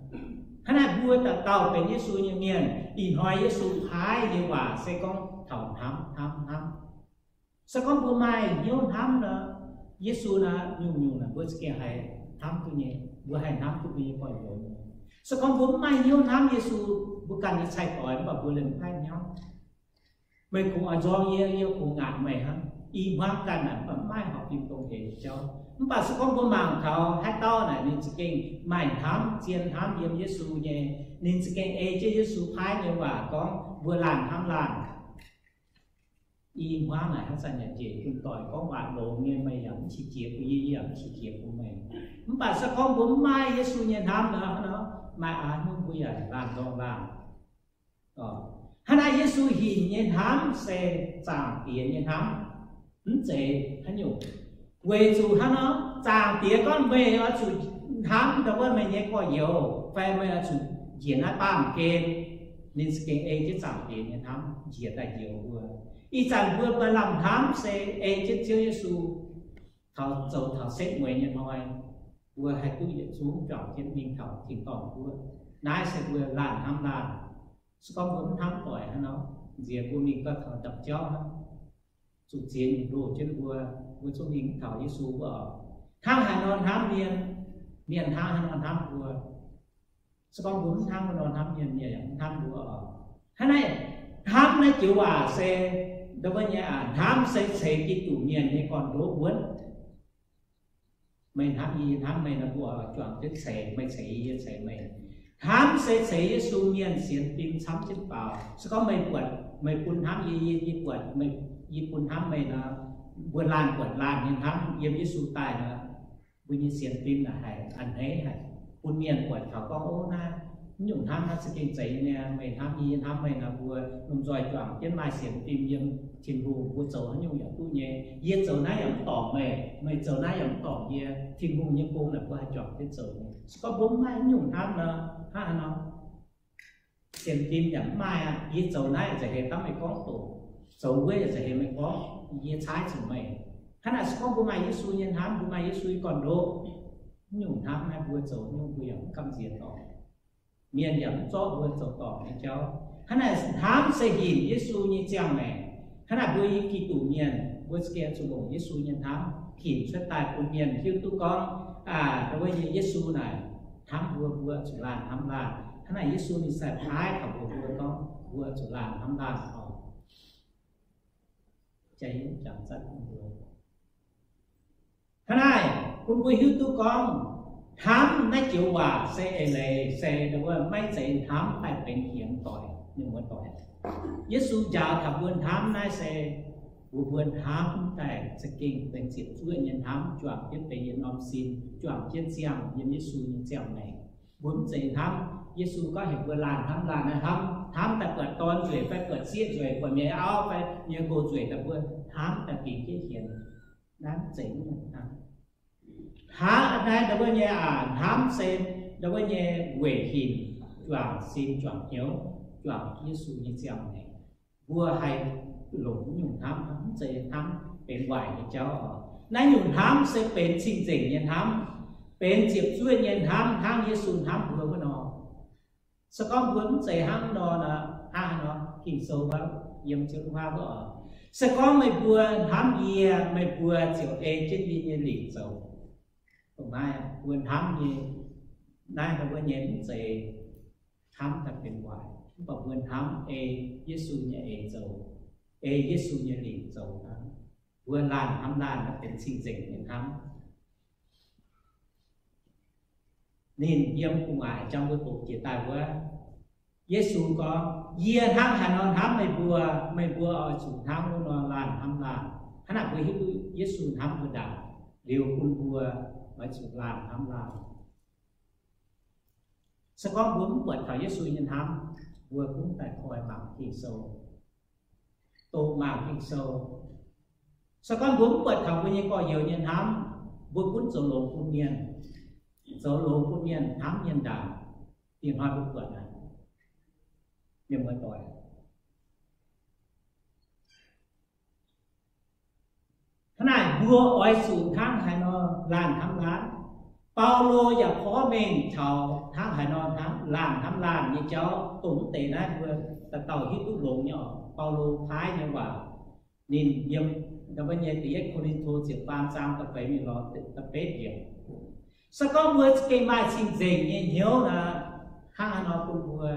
Hnangv naaic mbuo dauh dauh benx Yesu nyei mienh, ih hnoi Yesu paaiv nyei waac se gorngv taux hnamv, hnamv, hnamv. Se gorngv mbuo maaih hnyouv hnamv nor, Yesu naaic nyungc-nyungc naaic mbuo za'gengh haih hnamv duqv nyei, mbuo haih hnamv duqv mbuo nyei gorx-youz. Se gorngv mbuo mv maaih hnyouv hnamv Yesu, mbuo ganh nyei cai-doix mv baac mbuo liemh paaiv hnyouv. Meih kungx oix nzorng yie, yie kungx ngaatc meih hnangv. I hmuangv ganh naaic mv baac mv maaih horpc fim dongh heix nyei jauv. Mv baac se gorngv mbuo mangc taux haaix dauh naaic ninh za'gengh maaih hnamv, zien hnamv yiem Yesu nyei, ninh za'gengh ei jienv Yesu paaiv nyei waac gorngv mbuo laanh hnamv laanh. I hmuangv naaic hnangv zanc yaac njiec bun doic gorngv waac longx nyei, meih yaac mv qiex jiez bun yie, yie yaac mv qiex jiez bun meih. Mv baac se gorngv mbuo mv maaih Yesu nyei hnamv nor, maaih aav hnyouv mbuo yaac laanh nzorng laanh. Hnangv naaic Yesu hinc nyei hnamv se Zaangc Diex nyei hnamv, mv zeiz haaix nyungc. Weic zuqc hnangv nor, Zaangc Diex gorngv meih oix zuqc hnamv ndau wuov meih nyei gorx-youz, fai meih oix zuqc njiec naaiv baamh gen. Ninh za'gengh ei jienv Zaangc Diex nyei hnamv njiec daaih njoux mbuo. Ih zanc mbuo maaih lamh hnamv se ei jienv Ziouv Yesu taux zoux taux setv mueiz nyei hnoi, mbuo haih duqv yietc zungv juangc jienv mingh taux tin-dorngh guoqv. Naaiv se mbuo laanh hnamv laanh. Se gorngv mbuo mv hnamv doic hnangv nor, nziex mbuo mingh gauh taux ndapc jauv hnangv, zuqc ziex nyungc ndoh jienv mbuo, mbuo zungv mingh mv taux Yesu wuov oc. Hnangv haaix nor hnamv mienh, mienh hnangv haaix nor hnamv mbuo. Se gorngv mbuo mv hnamv haaix nor hnamv mienh, mienh yaac mv hnamv mbuo oc. Hnangv naaiv, hnamv naaiv joux waac se, ndau wuov nyei aac, hnamv se ceix Giduc mienh nyei gorn-ndoqv wuonv. Meih hnamv yie, yie hnamv meih nor, mbuo juangc jienv ceix, meih ceix yie, yie ceix meih. Hnamv se ceix Yesu mienh sienx fim camv jienv faaux. Se gorngv meih buatc, meih bun hnamv yie, yie, yie buatc, yie bun hnamv meih nor, mbuo laanh buatc laanh nyei hnamv yiem Yesu daaih nor, mbuo nyei sienx fim naaic haiz a'hneiv haic, bun mienh buatc taux gorngv, ov, naaiv, mv nyungc hnamv naaiv za'gengh zeiz nyei. Meih hnamv yie, yie hnamv meih nor, mbuo lomh nzoih juangc jienv maaih sienx fim yiem Tin-Hungh, mbuo zoux haaix nyungc yaac duqv nyei. Yie zoux naaiv yaac mv dorngc meih, meih zoux naaiv yaac mv dorngc yie. Tin-Hungh nyei gong naaic mbuo haih juangc jienv zoux nyei. Se gorngv mbuo mv maaih mv nyungc hnamv nor, hnangv haaix nor? Sienx fim yaac mv maaih aqv. Yie zoux naaiv nzengc heix dangv meih gorngv doqc, zoux wuov yaac nzengc heix meih gorngv, yie caaiv zuqc meih. Hnangv naaic se gorngv mbuo maaih Yesu nyei hnamv, mbuo maaih Yesu nyei gorn-ndoqv, mv nyungc hnamv naaiv mbuo zoux nyungc mbuo yaac mv gamh nziex dorngc. Mienh yaac mv zorqv mbuo zoux dorngc nyei jauv. Hnangv naaic hnamv se hinc Yesu nyei ziangh maengc. Hnangv naaic mbuo yiem Giduc mienh, mbuo za'gengh zuqc longc Yesu nyei hnamv hinc cuotv daaih bun mienh hiuv duqv gorngv, aa, ndau wuov nyei Yesu naaic hnamv mbuo, mbuo zuqc laanh hnamv laanh. Hnangv naaic Yesu ninh sai-paaiv taux mbuo, mbuo gorngv mbuo zuqc laanh hnamv laanh oc. Jangx zanc bun mbuo. Hnangv naaic bun mbuo hiuv duqv gorngv hnamv naaiv joux waac se eix leiz se ndau wuov maiv zeiz hnamv daaih benx hienx doic, mienh muoz doic. Yesu njaaux taux mbuo hnamv naaiv se mbuox mbuo hnamv daaih za'gengh benx ziepc zuoqv nyei hnamv, juangc jienv benx yietc norm sin, juangc jienv ziangh yiem Yesu nyei ziangh maengc. Mbuo mv zeiz hnamv, Yesu gorngv heuc mbuo laanh hnamv laanh naaiv hnamv, hnamv daaih buatc dorn nzueic fai buatc sieqv nzueic, buatc mienh auv fai mienh nqox nzueic daaih mbuo hnamv daaih bingx jienv hienx. Naaiv mv zeiz nyungc hnamv. Hnamv naaiv ndau wuov nyei aac, hnamv se ndau wuov nyei weic hinc juangc sin juangc hnyouv, juangc Yesu nyei ziangh maengc. Mbuo haih longc nyungc hnamv, mv zeiz hnamv benx waaic nyei jauv oc. Naaiv nyungc hnamv se benx cing-nzengc nyei hnamv, benx ziepc zuoqv nyei hnamv, hnangv Yesu hnamv mbuo wuov nor. Se gorngv mbuo mv zeiz hnangv nor, hnangv nor Ging-Sou wuov, yiem Ziouv waac wuov oc, se gorngv meih mbuo hnamv yie, meih mbuo ziouc ei jienv yie nyei lingc zoux. Dongh naaiv mbuo hnamv nyei, naaiv ndau wuov nyei mv zeiz hnamv daaih benx waaic, mv baac mbuo hnamv ei Yesu nyei eix zoux, ei Yesu nyei lingc zoux hnangv. Mbuo laanh hnamv laanh naaiv benx cing-nzengc nyei hnamv. Ninh yiem gu'nguaaic jangx mbuo doqc jiex daaih wuov, Yesu gorngv, yie hnangv haaix nor hnamv meih mbuo, meih mbuo oix zuqc hnangv wuov nor laanh hnamv laanh. Hnangv naaic mbuo hiuv duqv Yesu hnamv mbuo ndaangc, liuz bun mbuo oix zuqc laanh hnamv laanh. Se gorngv mbuo mv buatc taux Yesu nyei hnamv, mbuo gunv daaih koi mangc Ging-Sou, doqc mangc Ging-Sou. Se gorngv mbuo mv buatc taux mbuo nyei gorx-youz nyei hnamv, mbuo gunv zoux longx bun mienh, zoux longx bun mienh, hnamv mienh ndaangc, dingc hnoi mbuo buatc aqv. Mienh muoz-doic, hnangv naaic mbuo oix zuqc hnangv haaix nor laanh hnamv laanh. Baulo yaac porv mengh taux hnangv haaix nor hnamv laanh hnamv laanh nyei jauv, dongh mv deix naaiv mbuo dauh dauh hiuv duqv longx nyei oc. Baulo paaiv nyei waac, ninh yiem da'betv nyei da'yietv Ko^lin^to ziepc faam zaang da'feix mingh lorz da'betv yiemc. Se gorngv mbuo za'gengh maaih cing-nzengc nyei hnyouv nor, hnangv haaix nor bun mbuo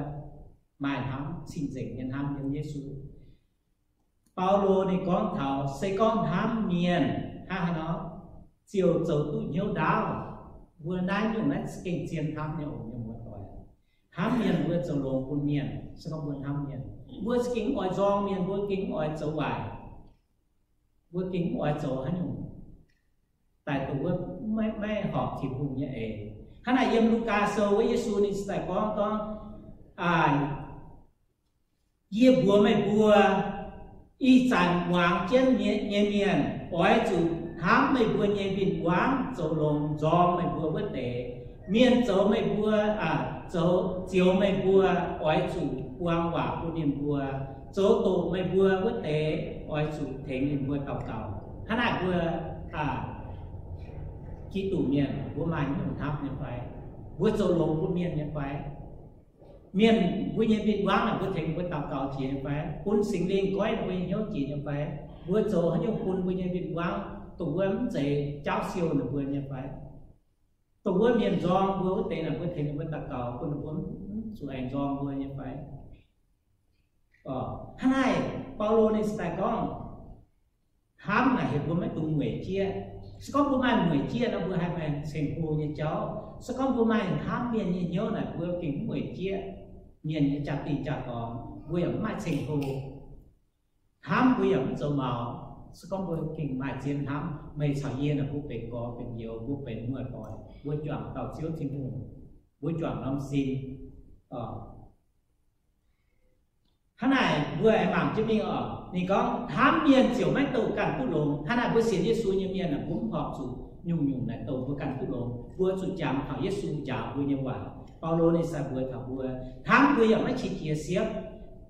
maaih hnamv cing-nzengc nyei hnamv yiem Yesu? Baulo ninh gorngv taux se gorngv hnamv mienh hnangv haaix nor ziouc zoux duqv hnyouv ndaauv, mbuo naaiv nyungc naaiv za'gengh zien hnamv nyei oc, mienh muoz-doic. Hnamv mienh mbuo zoux longx bun mienh, se gorngv mbuo hnamv mienh, mbuo za'gengh mv oix nzorng mienh, mbuo gengh mv oix zoux waaic, mbuo gengh mv oix zoux haaix nyungc daaih dongh wuov maiv, maiv horpc Tin-Hungh nyei eix. Hnangv naaic yiem Lugaa Sou wuov Yesu ninh se daaih gorngv, gorngv, Yie mbuox meih mbuo, ih zanc muangx jienv nyei mienh oix zuqc hnamv meih mbuo nyei win-wangv zoux longx nzorng meih mbuo wuov deix. Mienh zoux meih mbuo, zoux zioux meih mbuo, oix zuqc buang waac bun ninh mbuo. Zoux doqc meih mbuo wuov deix, oix zuqc tengx ninh mbuo daux gaux. Hnangv naaic mbuo Giduc mienh mbuo maaih nyungc hnamv nyei fai? Mbuo zoux longx bun mienh nyei fai? Mienh mbuo nyei win-wangv naaic mbuo tengx mbuo daux gaux jiex nyei fai? Bun Singx Lingh goiv mbuo nyei hnyouv jiex nyei fai? Mbuo zoux haaix nyungc bun mbuo nyei win-wangv dongh wuov mv zeiz jaauv siou ninh mbuo nyei fai? Dongh wuov mienh nzorng mbuo wuov deix naaic mbuo tengx ninh mbuo daux gaux bun ninh mbuo mv zuqc aengx nzorng mbuo nyei fai? Hnangv naaic Baulo ninh se daaih gorngv, hnamv naaic heuc mbuo maiv dungx mueic jieqv. Se gorngv mbuo maaih mueic jieqv nor, mbuo haih maaih ceng-hlo nyei jauv. Se gorngv mbuo maaih hnamv mienh nyei hnyouv naaic, mbuo gengh mv mueic jieqv mienh nyei jaa-dingh jaa-dorngx, mbuo yaac mv maaih ceng-hlo. Hnamv mbuo yaac mv zoux maux. Se gorngv mbuo gengh maaih zien hnamv, meih caux yie naaic mbuo benx gorx benx youz, mbuo benx muoz-doic, mbuo juangc dauh Ziouv Tin-Hungh, mbuo juangc norm sin. Hnangv naaic mbuo aengx mangc jienv mingh oc. Ninh gorngv hnamv mienh ziouc maiv douh ganh duqv longx. Hnangv naaic mbuo sienx Yesu nyei mienh aah, mbuo mv horpc zuqc nyungc-nyungc naaic douh mbuo ganh duqv longx. Mbuo zuqc jangx taux Yesu njaaux mbuo nyei waac. Baulo ninh sai mbuox taux mbuo, hnamv mbuo yaac maiv qiex jiez siepv.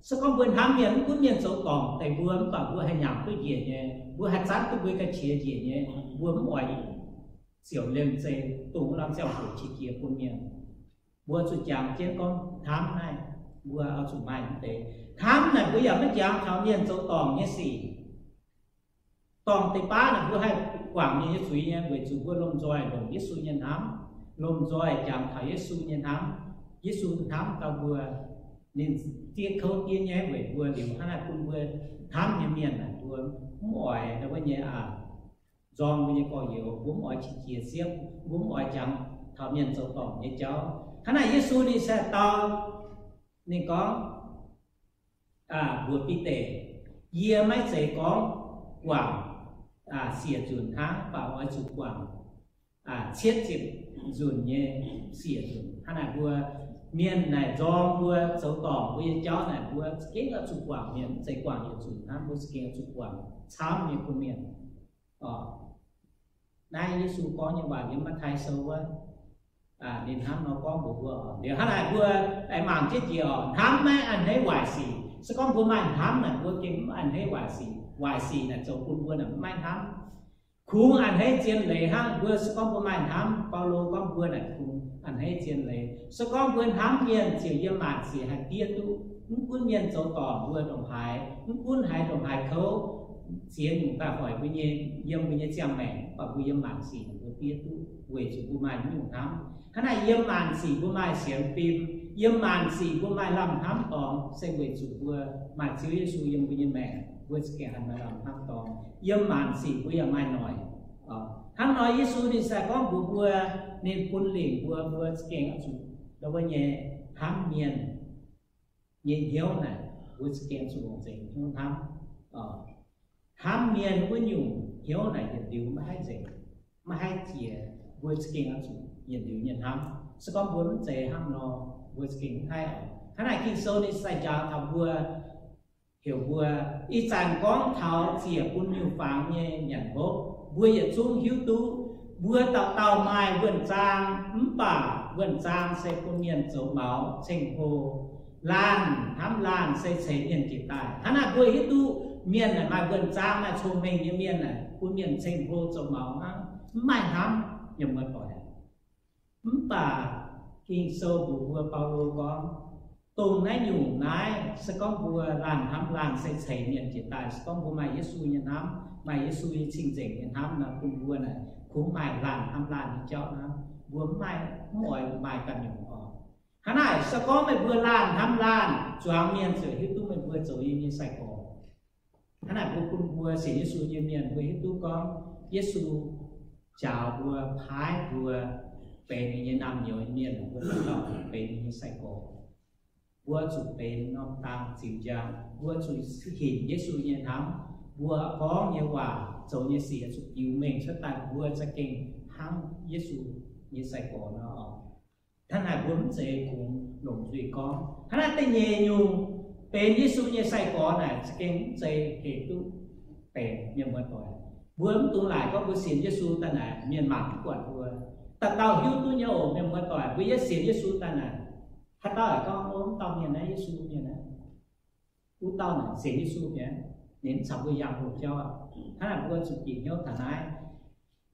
Se gorngv mbuo hnamv mienh, mv gunv mienh zoux dorngc deix mbuo, mv baac mbuo haih nyanc duqv njiec nyei, mbuo haih zanv duqv mbuo ga'qiex njiec nyei, mbuo mv oix ziouc liemh zeih dongh wuov lamh ziangh hoc qiex jiez bun mienh. Mbuo zuqc jangx jienv gorngv hnamv naaiv, mbuo oix zuqc maaih mv deix hnamv naaic. Mbuo yaac maiv jangx taux mienh zoux dorngc nyei sic. Dorngc deix baav naaic mbuo haih guangc mienh nyei zuiz nyei, weic zuqc mbuo lomh nzoih longc Yesu nyei hnamv, lomh nzoih jangx taux Yesu nyei hnamv. Yesu hnamv gau mbuo, ninh diev kouv diev nyaiv weic mbuo liuz, hnangv naaic bun mbuo hnamv nyei mienh naaic, mbuo mv oix wuov nyei aac, nzorng mbuo nyei gorx-youz, mbuo mv oix qiex jiez siepv, mbuo mv oix jangx taux mienh zoux dorngc nyei jauv. Hnangv naaic Yesu ninh se dau, ninh gorngv mbuox Bide, yie maiv zeiz gorngv guangc siec nzunc hnangv, mv baac oix zuqc guangc cietv ziepc nzunc nyei siec nzunc. Hnangv naaic mbuo mienh naaic nzorng mbuo zoux dorngc mbuo nyei jauv naaic, mbuo za'gengh oix zuqc guangc mienh, mv zeiz guangc yietc nzunc hnangv, mbuo za'gengh oix zuqc guangc camv nyei bun mienh. Naaiv Yesu gorngv nyei waac yiem Matv^tai Sou wuov, ninh hnangv nor gorngv mbuox mbuo. Liuz hnangv naaic mbuo aengx mangc jienv jiex oc, hnamv maiv a'hneiv waaic sic. Se gorngv mbuo maaih hnamv naaic, mbuo gengh mv a'hneiv waaic sic. Waaic sic naaic zoux bun mbuo naaic mv maaih hnamv. Kungx a'hneiv zien leiz hnangv. Mbuo se gorngv mbuo maaih hnamv, Baulo gorngv mbuo naaic kungx a'hneiv zien leiz. Se gorngv mbuo hnamv mienh ziouc yiem maanc sic haih diev duqv. Mv gunv mienh zoux dorngc mbuo ndongc haaix, mv gunv haaix ndongc haaix kouv ziex nyungc daaih hoic mbuo nyei, yiem mbuo nyei ziangh maengc, mv baac mbuo yiem maanc sic mbuo diev duqv, weic zuqc mbuo maaih nyungc hnamv. Hnangv naaic yiem maanc sic mbuo maaih sienx fim, yiem maanc sic mbuo maaih lamh hnamv dorngx, se weic zuqc mbuo maaih Ziouv Yesu yiem mbuo nyei maengc, mbuo za'gengh haih maaih lamh hnamv dorngx. Yiem maanc sic mbuo yaac maaih noic. Hnangv nor Yesu ninh se gorngv mbuox mbuo, ninh bun lingc mbuo, mbuo za'gengh oix zuqc ndau wuov nyei hnamv mienh nyei hnyouv naaic, mbuo za'gengh zuqc longc nzengc hnyouv hnamv. Hnamv mienh wuov nyungc hnyouv naaic yietc liuz maiv haih nzengc, maiv haih jiex. Mbuo za'gengh oix zuqc yietc liuz nyei hnamv. Se gorngv mbuo mv zeiz hnangv nor, mbuo za'gengh mv haih oc. Hnangv naaic Ging-Sou ninh sai njaaux taux mbuo, heuc mbuo ih zanc gorngv taux ziec bun miuc-fangx nyei nyanc hopv. Mbuo yietc zungv hiuv duqv mbuo dauh dauh maaih wuonh zaang, mv baac wuonh zaang se bun mienh zoux maux ceng-hlo. Laanh hnamv laanh se ceix mienh jiex daaih. Hnangv naaic mbuo hiuv duqv mienh naaic maaih wuonh zaang, maaih cong-mengh nyei mienh naaic bun mienh ceng-hlo zoux maux hnangv, mv maaih hnamv, mienh muoz-doic. Mv baac Ging-Sou mbuox mbuo, Baulo gorngv, dongh naaiv nyungc naaiv, se gorngv mbuo laanh hnamv laanh se ceix mienh jiex daaih. Se gorngv mbuo maaih Yesu nyei hnamv, maaih Yesu nyei cing-nzengc nyei hnamv nor, bun mbuo naaic kungx maaih laanh hnamv laanh nyei jauv hnamv. Mbuo mv maaih, mv oix maaih ganh nyungc oc. Hnangv naaic, se gorngv meih mbuo laanh hnamv laanh, zuangx mienh ziouc hiuv duqv meih mbuo zoux yie nyei sai-gorx. Hnangv naaic, mbuo bun mbuo sienx Yesu nyei mienh mbuo hiuv duqv gorngv Yesu njaaux mbuo, paaiv mbuo benx ninh nyei naamh nyouz nyei mienh, mbuo dauh dauh benx ninh nyei sai-gorx. Mbuo zuqc benx norm dang ziux njang, mbuo zuqc hinc Yesu nyei hnamv. Mbuo gorngv nyei waac, zoux nyei sic zuqc biux mengh cuotv daaih mbuo za'gengh hnangv Yesu nyei sai-gorx nor. Hnangv naaic mbuo mv zeiz kungx longc nzuih gorngv. Hnangv naaiv da'nyeic nyungc, benx Yesu nyei sai-gorx naaic za'gengh mv zeiz hec duqv benx mienh muoz-doic. Mbuo mv dungx laaic gorngv mbuo sienx Yesu daaih naaic mienh mangc duqv buatc mbuo. Dauh dauh hiuv duqv nyei oc, mienh muoz-doic, mbuo yie sienx Yesu daaih naaic, haaix dauh aengx gorngv, Ov, wuov dauh mienh naaiv Yesu mienh aqv. Wuov dauh naaic sienx Yesu mienh, ninh mv caux mbuo yangh hoc jauv aqv. Hnangv naaic mbuo zuqc bieqc hnyouv taux naaiv.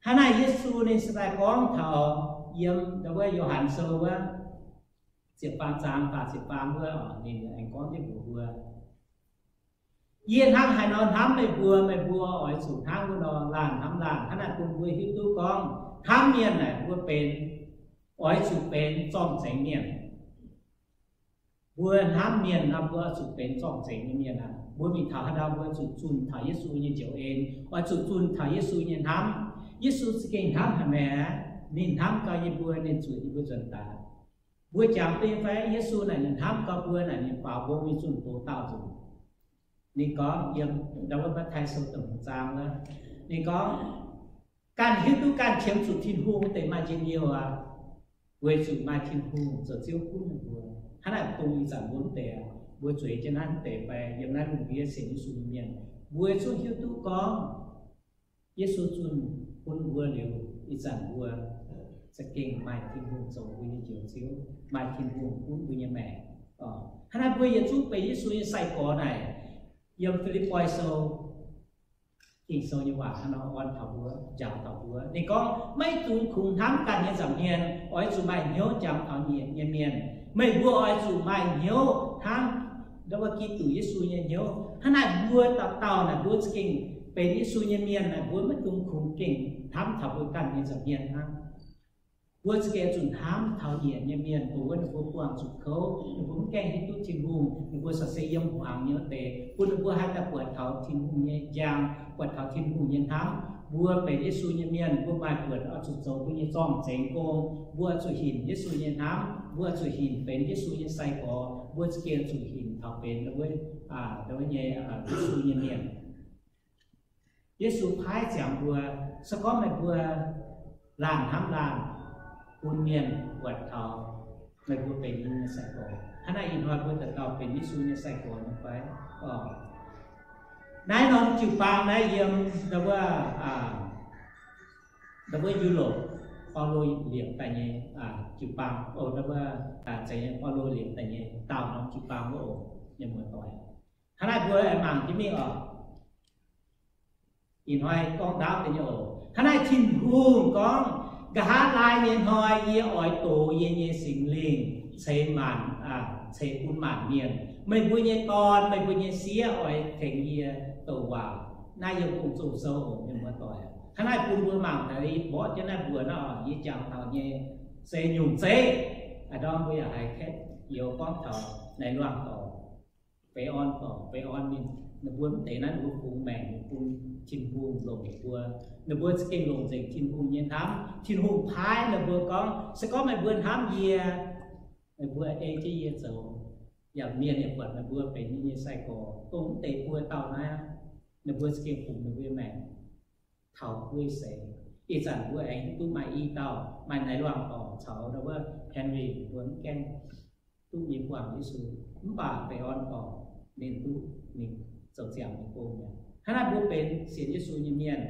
Hnangv naaic Yesu ninh se daaih gorngv taux yiem ndau wuov Yo^han Sou wuov ziepc faam zaang, faah ziepc faam wuov, ninh aengx gorngv jienv mbuox mbuo, Yie hnangv haaix nor hnamv meih mbuo, meih mbuo oix zuqc hnangv wuov nor laanh hnamv laanh. Hnangv naaic bun mbuo hiuv duqv gorngv hnamv mienh naaic mbuo benx, oix zuqc benx zorng-zengx mienh. Mbuo hnamv mienh nor, mbuo oix zuqc benx zorng-zengx nyei mienh aqv. Mbuo mingh taux haaix ndau mbuo zuqc zunh taux Yesu nyei njoux en, oix zuqc zunh taux Yesu nyei hnamv. Yesu za'gengh hnamv haic maengc aqv. Ninh hnamv gau yie mbuo, ninh zuotc yie mbuo nzuonx daaih. Mbuo jangx bun fai Yesu naaic ninh hnamv gau mbuo naaic, ninh faaux mbong nyei zunh doz daauh nzunc. Ninh gorngv yiem ndau wuov Matv^taai Sou da'hmz zaang wuov, ninh gorngv, Ganh hiuv duqv ganh qiemx zuqc Tin-Hungh wuov deix maaih njien-youh aqv. Weic zuqc maaih Tin-Hungh zoux Ziouv gunv ninh mbuo. Hnangv naaic dongh ih zanc mbuo mv deix, mbuo zueiz jienv naaiv mv deix fai yiem naaiv lungh ndiev sienx Yesu nyei mienh, mbuo zungv hiuv duqv gorngv Yesu zunh bun mbuo liuz, ih zanc mbuo za'gengh maaih Tin-Hungh zoux mbuo nyei njoux Ziouv, maaih Tin-Hungh gunv mbuo nyei maengc. Hnangv naaiv mbuo yietc zungv benx Yesu nyei sai-gorx naaic, yiem Fi^lipv^poi Sou, Ging-Sou nyei waac hnangv nor orn taux mbuo, njaaux taux mbuo. Ninh gorngv, Maiv dungx kungx hnamv ganh nyei nza'hmien, oix zuqc maaih hnyouv jangx taux nyiec nyei mienh. Meih mbuo oix zuqc maaih hnyouv hnangv ndau wuov Giduc Yesu nyei hnyouv. Hnangv naaic mbuo dauh dauh naaic mbuo za'gengh benx Yesu nyei mienh naaic, mbuo maiv dungx kungx gengh hnamv taux mbuo ganh nyei nza'hmien hnangv. Mbuo za'gengh zuqc hnamv taux nyiec nyei mienh, dongh wuov ninh mbuo buangh zuqc kouv, ninh mbuo mv gaengh hiuv duqv Tin-Hungh, ninh mbuo se yiem hmuangx nyei wuov deix, bun ninh mbuo haih daaih buatc taux Tin-Hungh nyei njang, buatc taux Tin-Hungh nyei hnamv. Mbuo benx Yesu nyei mienh, mbuo maaih buonc oix zuqc zoux mbuo nyei zorng-zengx gong. Mbuo zuqc hinc Yesu nyei hnamv, mbuo zuqc hinc benx Yesu nyei sai-gorx, mbuo za'gengh zuqc hinc taux benx wuov, wuov nyei, Yesu nyei mienh. Yesu paaiv ziangx mbuo, se gorngv meih mbuo laanh hnamv laanh, bun mienh buatc taux meih mbuo benx yie nyei sai-gorx. Hnangv naaic ih hnoi mbuo dauh dauh benx Yesu nyei sai-gorx nyei fai? Naaiv norm jiu-baang naaiv yiem ndau wuov, ndau wuov Yu^lopc, Baulo liepc daaih nyei jiu-baang, o, ndau wuov, zeiz nyei Baulo liepc daaih nyei daauh norm jiu-baang wuov oc, mienh muoz-doic. Hnangv naaiv mbuo aengx mangc jienv mingh oc. Ih hnoi gorngv ndaauv deix nyei oc. Hnangv naaiv Tin-Hungh gorngv, Nqa'haav laai nyei hnoi yie oix dox yie nyei Singx Lingh ceix maanc, ceix bun maanc mienh. Meih mbuo nyei dorn, meih mbuo nyei sieqv oix tengx yie douc waac. Naaiv yiem Gong-Zoh Sou oc, mienh muoz-doic. Hnangv naaiv bun mbuo mangc deix, mborqv jienv naaiv mbuox naaiv oc, yie jangx taux nyei se nyungc zeiv. A'ndorm mbuo yaac haiz ketv youz gorngv taux naaiv luangh dorc, beix orn dorc, beix orn mienh, ninh mbuo mv deix naaiv ninh mbuo bungx maengc bun Tin-Hungh longc ninh mbuo. Ninh mbuo za'gengh longc nzengc Tin-Hungh nyei hnamv. Tin-Hungh paaiv ninh mbuo gorngv, se gorngv meih mbuo hnamv yie, meih mbuo ei jienv yie zoux, yaac mienh yaac buatc meih mbuo benx yie nyei sai-gorx. Dongh mv deix buo dauh naaiv, ninh mbuo za'gengh bungx ninh mbuo nyei maengc taux guei seix. Ih zanc mbuo aengx duqv maaih i dauh, maaih naaiv luangh dorc caux ndau wuov Henry mbuo mv gaengh duqv nyei buangh Yesu. Mv baac beix orn dorc ninh duqv, ninh zoux ziangx nyei gong mi'aqv. Hnangv naaiv mbuo benx sienx Yesu nyei mienh,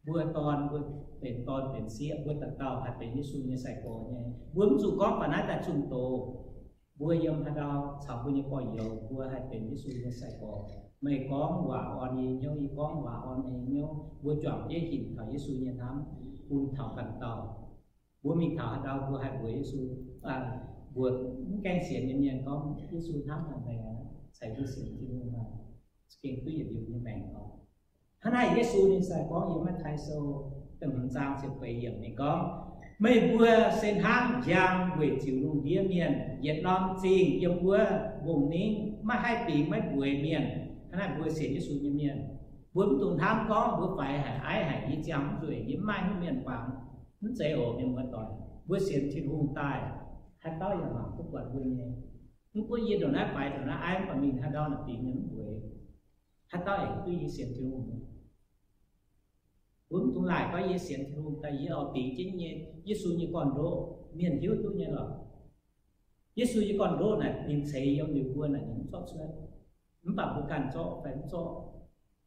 mbuo dorn, mbuo benx dorn benx sieqv, mbuo dauh dauh haih benx Yesu nyei sai-gorx nyei. Mbuo mv zuqc gorngv baac naaiv daaih zunh doz. Mbuo yiem haaix ndau caux mbuo nyei gorx-youz, mbuo haih benx Yesu nyei sai-gorx. Meih gorngv waac orn yie hnyouv, yie gorngv waac orn meih hnyouv. Mbuo juangc jienv hinc taux Yesu nyei hnamv bun taux ganh dauh. Mbuo mingh taux haaix ndau mbuo haih mbuox Yesu, mbuox mv gaengh sienx nyei mienh gorngv Yesu hnamv haic meih, ceix mbuo sienx Tin-Hungh maah, za'gengh duqv yietc liuz nyei maengc oc. Hnangv naaic Yesu ninh se gorngv yiem Matv^taai Sou da'hmz zaang ziepc feix yiemc ninh gorngv, meih mbuo se hnangv njang weic ziux lungh ndiev mienh. Yietc norm zingh yiem wuov mbungh ningv maiv haih bingx maiv mbueiz mienh. Hnangv naaic mbuo sienx Yesu nyei mienh, mbuo mv dungx hnamv gorngv mbuo faix haic, aiv haic, yie ziangh mv nzueic, yie mv maaih hnyouv mienh bangc. Mv zeiz oc, mienh muoz-doic. Mbuo sienx Tin-Hungh daaih, haaix dauh yaac mangc duqv buatc mbuo nyei. Mv gunv yie ndongc naaiv faix ndongc naaiv aiv, mv baac mingh haaix ndau naaic bingx nyei mv bueix. Haaix dauh aengx duqv yie sienx Tin-Hungh. Mbuo mv dungx laaic gorngv yie sienx Tin-Hungh daaih yie oix bingx jienv nyei Yesu nyei gorn-ndoqv. Mienh hiuv duqv nyei lorqc. Yesu nyei gorn-ndoqv naaic ninh ceix yiem liuz mbuo naaic ninh mv zorqv cuotv. Mv baac mbuo ganh zorqv fai mv zorqv,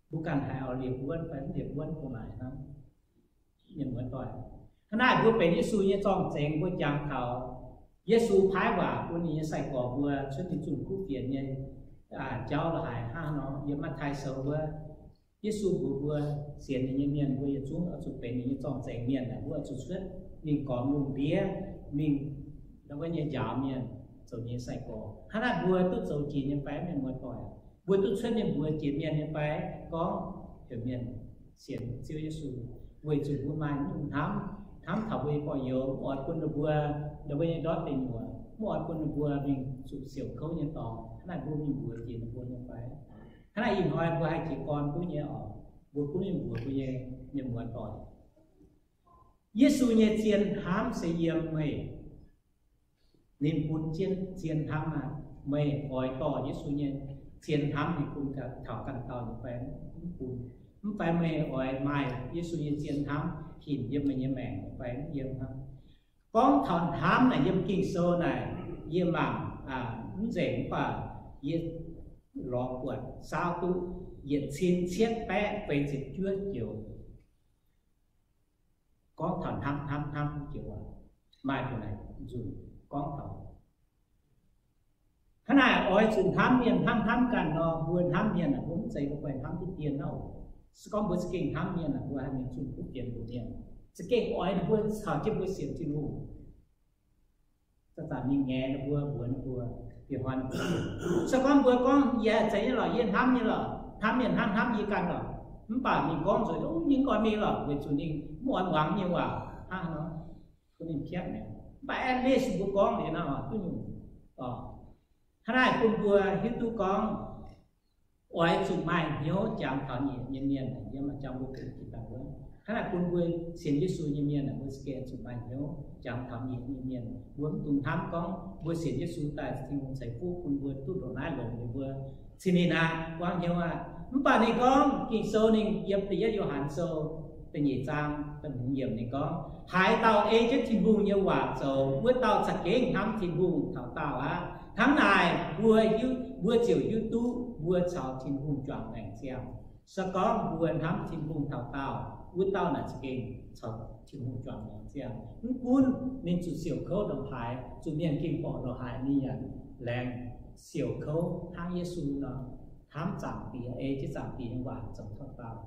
mbuo ganh haiz oix liepc wuonv fai mv liepc wuonv dongh naaic hnangv. Mienh muoz-doic, hnangv naaic mbuo benx Yesu nyei zorng-zengx, mbuo jangx taux Yesu paaiv waac bun ninh nyei sai-gorx mbuo cuotv mingh zunh kuv fienx nyei jauv la'haaix hnangv nor. Yiem Matv^taai Sou wuov, Yesu mbuox mbuo, sienx ninh nyei mienh mbuo yietc zungv oix zuqc benx ninh nyei zorng-zengx mienh, mbuo oix zuqc cuotv mingh gormx lungh ndiev, mingh wuov nyei njaaux mienh zoux ninh nyei sai-gorx. Hnangv naaic mbuo duqv zoux jiex nyei fai, mienh muoz-doic? Mbuo duqv cuotv mingh mbuox jiex mienh nyei fai gorngv heuc mienh sienx Ziouv Yesu? Weic zuqc mbuo maaih nyungc hnamv, hnamv taux mbuo nyei gorx-youz, mv oix bun ninh mbuo, ninh mbuo nyei ndortv deic nyuoqc, mv oix bun ninh mbuo mingh zuqc siouc kouv nyei dorngx. Hnangv naaic mbuo mingh mbuox jiex ninh mbuo nyei fai? Hnangv naaic ih hnoi mbuo haih jiez gorn duqv nyei oc. Mbuo gunv mingh mbuox mbuo nyei mienh muoz-doic, Yesu nyei zien hnamv se yiem meih. Ninh bun zien hnamv aqv. Meih oix dorh Yesu nyei zien hnamv mingh bun taux ganh dauh nyei fai mv bun? Mv fai meih oix maaih Yesu nyei zien hnamv hinc yiem meih nyei maengc nyei fai mv yiem hnangv? Gorngv taux hnamv naaic yiem Ging-Sou naaic, yie mangc mv nzengc mv baac yie lorz buatc saauv duqv yietc cin cietv baeqv feix ziepc juov joux gorngv taux hnamv hnamv hnamv joux aqv. Maaih buo naaic nzunc gorngv taux hnangv naaic oix zuqc hnamv mienh hnangv hnamv ganh nor. Mbuo hnamv mienh aeqv, mbuo mv zeiz mbuo fai hnamv diqv dien nor. Se gorngv mbuo za'gengh hnamv mienh aeqv, mbuo haih mingh zunh kuv fienx mbuox mienh, za'gengh oix ninh mbuo caux jienv mbuo sienx Tin-Hungh. Zanc-zanc mingh ngaeqv ninh mbuo, mbuox ninh mbuo, bieqc hnoi ninh mbuo, se gorngv mbuo gorngv, yie zeiz nyei lorqc, yie hnamv nyei lorqc, hnamv mienh hnangv hnamv yie ganh lorqc, mv baac ninh gorngv nzueic, ninh gorngv mingh lorqc weic zuqc ninh mv oix muangx nyei waac hnangv nor, bun ninh piatv mi'aqv. Mv baac at least mbuo gorngv liuz nor duqv nyungc. Hnangv naaic bun mbuo hiuv duqv gorngv oix zuqc maaih hnyouv jangx taux nyeic nyei mienh, yiem maaih jangx mbuo benx jiex daaih wuov. Hnangv naaic bun mbuo sienx Yesu nyei mienh, mbuo za'gengh zuqc maaih hnyouv jangx taux nyeic nyei mienh. Mbuo mv dungx hnamv gorngv mbuo sienx Yesu daaih Tin-Hungh ceix fuqv bun mbuo duqv ndongc naaiv longx liuz mbuo cin ninh aqv, buangv hnyouv aqv. Mv baac ninh gorngv Ging-Sou ninh yiem Da'yietv Yo^han Sou da'nyeic zaang da'hmz yiemc ninh gorngv, haaix dauh ei jienv Tin-Hungh nyei waac zoux, wuov dauh za'gengh hnamv Tin-Hungh taux daauh aqv. Hnangv naaic mbuo, mbuo ziouc hiuv duqv mbuo caux Tin-Hungh juangc maengc ziangh. Se gorngv mbuo hnamv Tin-Hungh taux daauh, wuov dauh naaic za'gengh caux Tin-Hungh juangc maengc ziangh. Mv gunv ninh zuqc siouc kouv ndongc haaix, zuqc mienh gengh borqc ndongc haaix, ninh yaac laengz siouc kouv hnangv Yesu nor, hnamv Zaangc Diex, ei jienv Zaangc Diex nyei waac zoux taux daauh.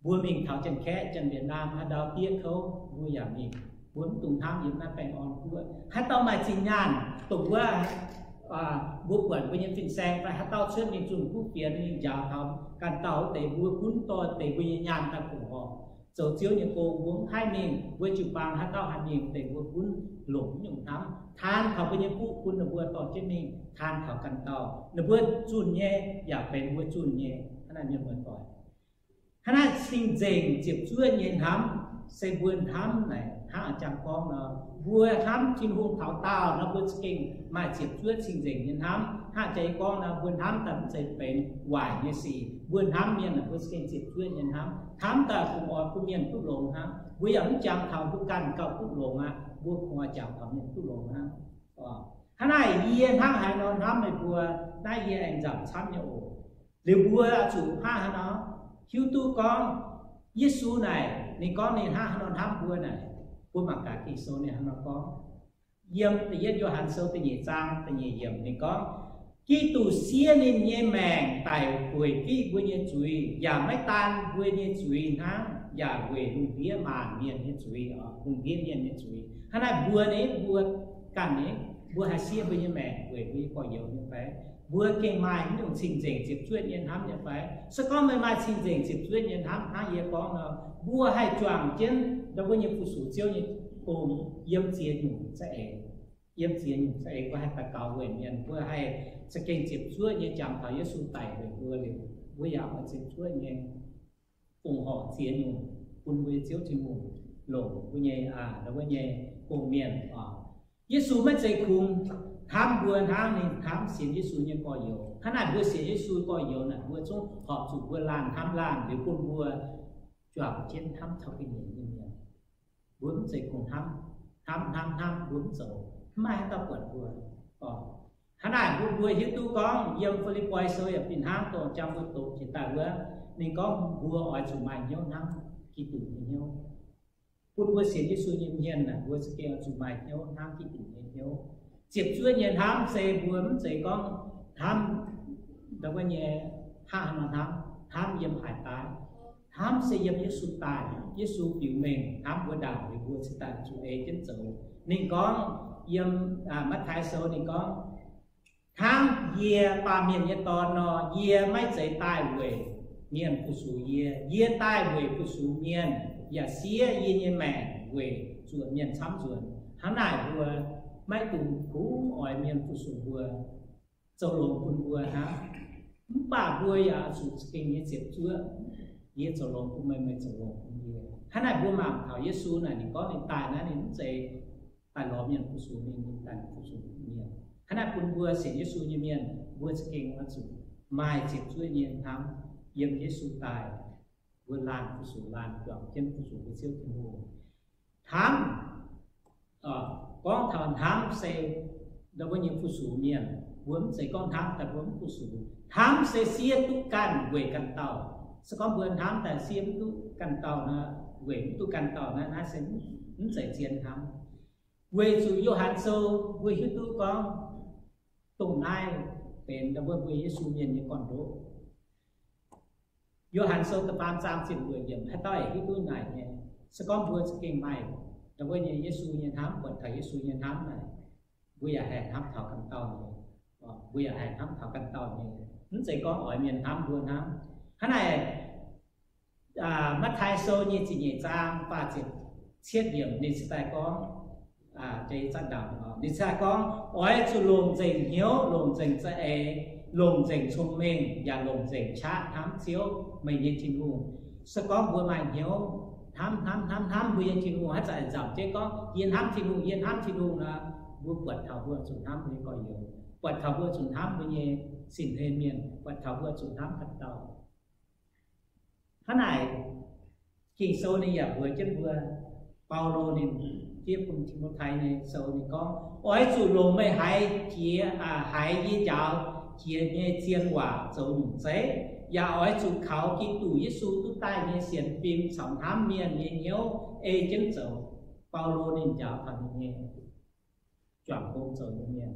Mbuo mingh taux Janx-Kaeqv, Janx-Wietc Naamh, haaix ndau diev kouv mbuo yaac mingh. Mbuo mv dungx hnamv yiem naaiv baengh orn guoqv. Haaix dauh maaih zinh nyaanh dongh wuov, mbuo buatc mbuo nyei fin-saeng fai haaix dauh cuotv mingh zunh kuv fienx mingh njaaux taux ganh dauh wuov deix, mbuo gunv dorh deix mbuo nyei nyaanh daaih fongc horc zoux Ziouv nyei gong. Mbuo mv haih mingh, mbuo jiu-baang haaix dauh haih mingh deix, mbuo gunv longc nyungc hnamv taan taux mbuo nyei fuqv bun ninh mbuo dorh jienv mingh taan taux ganh dauh. Ninh mbuo zunh nyei yaac benx mbuo zunh nyei. Hnangv naaic mienh muoz-doic, hnangv naaiv cing-nzengc ziepc zuoqv nyei hnamv, se mbuo hnamv naaic hnangv a'jang gorngv nor, mbuo hnamv Tin-Hungh taux daauh nor, mbuo za'gengh maaih ziepc zuoqv cing-nzengc nyei hnamv. Hnangv a'jang gorngv nor, mbuo hnamv daaih mv zeiz benx waaic nyei sic. Mbuo hnamv mienh, mbuo za'gengh ziepc zuoqv nyei hnamv. Hnamv daaih fungc oix bun mienh duqv longx hnangv. Mbuo yaac mv jangx taux mbuo ganh gauh duqv longx aqv. Mbuo kungx oix jangx taux mienh duqv longx hnangv. Hnangv naaic yie hnangv haaix nor hnamv meih mbuo, naaiv yie aengx nzamc camv nyei oc. Liuz mbuo zuqc hnangv haaix nor hiuv duqv gorngv Yesu naaic ninh gorngv ninh hnangv haaix nor hnamv mbuo naaic, mbuo mangc gaax Ging-Sou ninh hnangv haaix nor gorngv. Yiem Da'yietv Yo^han Sou da'nyeic zaang da'nyeic yiemc ninh gorngv, Giduc siev ninh nyei maengc daic weic fiqv mbuo nyei zuiz, yaac maiv daan mbuo nyei zuiz hnangv, yaac weic lungh ndiev maanc mienh nyei zuiz, lungh ndiev mienh nyei zuiz. Hnangv naaic mbuo nyei, mbuo ganh nyei, mbuo haih siev mbuo nyei maengc weic mbuo nyei gorx-youz nyei fai? Mbuo gengh maaih haaix nyungc cing-nzengc ziepc zuoqv nyei hnamv nyei fai? Se gorngv meih maaih cing-nzengc ziepc zuoqv nyei hnamv hnangv yie gorngv nor, mbuo haih juangc jienv ndau wuov nyei fu-sux Ziouv nyei gong yiem ziex nyungc za'eix. Yiem ziex nyungc za'eix mbuo haih daux gaux weic mienh, mbuo haih za'gengh ziepc zuoqv nyei jangx taux Yesu daic weic mbuo liuz, mbuo yaac oix ziepc zuoqv nyei fongc horc ziex nyungc bun mbuo nyei Ziouv Tin-Hungh longc mbuo nyei, ndau wuov nyei gong-mienh oc. Yesu maiv zeiz kungx hnamv mbuo hnangv ninh hnamv sienx Yesu nyei gorx-youz. Hnangv naaic mbuo sienx Yesu gorx-youz naaic, mbuo zungv horpc zuqc mbuo laanh hnamv laanh liuz bun mbuo juangc jienv hnamv taux ga'nyiec nyei mienh. Mbuo mv zeiz kungx hnamv, hnamv, hnamv, hnamv, mbuo mv zoux, mv maaih haaix dauh buatc mbuo. Hnangv naaic mbuo, mbuo hiuv duqv gorngv yiem Fi^lipv^poi Sou yaac fih hnangv dongh jang mbuo doqc jiex daaih wuov, ninh gorngv mbuo oix zuqc maaih hnyouv hnamv Giduc nyei hnyouv. Bun mbuo sienx Yesu nyei mienh aah, mbuo za'gengh oix zuqc maaih hnyouv hnamv Giduc nyei hnyouv. Ziepc zuoqv nyei hnamv se mbuo mv zeiz gorngv hnamv ndau wuov nyei hnangv haaix nor hnamv, hnamv yiem haaix daaih, hnamv se yiem Yesu daaih, Yesu biux mengh hnamv mbuo ndaangc liuz mbuo cingx daaih zuqc ei jienv zoux. Ninh gorngv yiem Matv^taai Sou ninh gorngv, hnangv yie, Baamh Mienh nyei Dorn nor, yie maiv zeiz daaih weic mienh fu-sux yie. Yie daaih weic fu-sux mienh, yaac siev yie nyei maengc weic zuoqc mienh camv nzuonx. Hnangv naaic mbuo maiv dungx kungx oix mienh fu-sux mbuo, zoux longx bun mbuo hnangv. Mv baac mbuo yaac zuqc za'gengh nyei ziepc zuoqv. Yie zoux longx bun meih, meih zoux longx bun yie. Hnangv naaic mbuo mangc taux Yesu naaic, ninh gorngv ninh daaih naaiv ninh mv zeiz daaih lorz mienh fu-sux ninh, ninh daaih fu-sux mienh. Hnangv naaic bun mbuo sienx Yesu nyei mienh, mbuo za'gengh oix zuqc maaih ziepc zuoqv nyei hnamv yiem Yesu daaih. Mbuo laanh fu-sux laanh juangc jienv fu-sux mbuo Ziouv Tin-Hungh. Hnamv gorngv taux hnamv se ndau wuov nyei fu-sux mienh, mbuo mv zeiz gorngv hnamv daaih mbuo mv fu-sux. Hnamv se siev duqv ganh weic ganh dauh. Se gorngv mbuo hnamv daaih siev mv duqv ganh dauh nor, weic mv duqv ganh dauh naaiv, naaiv se mv zeiz zien hnamv. Weic zuqc Yo^han Sou mbuo hiuv duqv gorngv dongh naaiv benx ndau wuov mbuo Yesu mienh nyei gorn-ndoqv. Yo^han Sou da'faam zaang ziepc luoqc yiemc, haaix dauh hiuv duqv naaic nyei, se gorngv mbuo za'gengh maaih ndau wuov nyei Yesu nyei hnamv, buatc taux Yesu nyei hnamv naaic, mbuo yaac haih hnamv taux ganh dauh nyei. Mbuo yaac haih hnamv taux ganh dauh nyei. Mv zeiz gorngv oix mienh hnamv mbuo hnangv. Hnangv naaic, Matv^taai Sou nyei ziepc nyeic zaang faah ziepc cietv yiemc ninh cingx daaih gorngv, ninh cingx daaih gorngv, oix zuqc longc nzengc hnyouv, longc nzengc za'eix, longc nzengc cong-mengh, yaac longc nzengc qaqv hnamv Ziouv, meih nyei Tin-Hungh. Se gorngv mbuo maaih hnyouv hnamv, hnamv, hnamv, hnamv mbuo nyei Tin-Hungh, haaix zanc nzamc jienv gorngv, yie hnamv Tin-Hungh, yie hnamv Tin-Hungh nor, mbuo buatc taux mbuo zuqc hnamv mbuo nyei gorx-youz, buatc taux mbuo zuqc hnamv mbuo nyei sin-hlen mienh, buatc taux mbuo zuqc hnamv ganh dauh. Hnangv naaic, Ging-Sou ninh yaac mbuox jienv mbuo, Baulo ninh fiev bun Ti^mo^tai nyei sou ninh gorngv, oix zuqc longc meih haiz jiex, haiz yie njaaux jiex nyei zien waac zoux nyungc zeiv, yaac oix zuqc kaux Giduc Yesu duqv daaih nyei sienx fim caux hnamv mienh nyei hnyouv ei jienv zoux. Baulo ninh njaaux taux ninh nyei juangc gong zoux nyei mienh,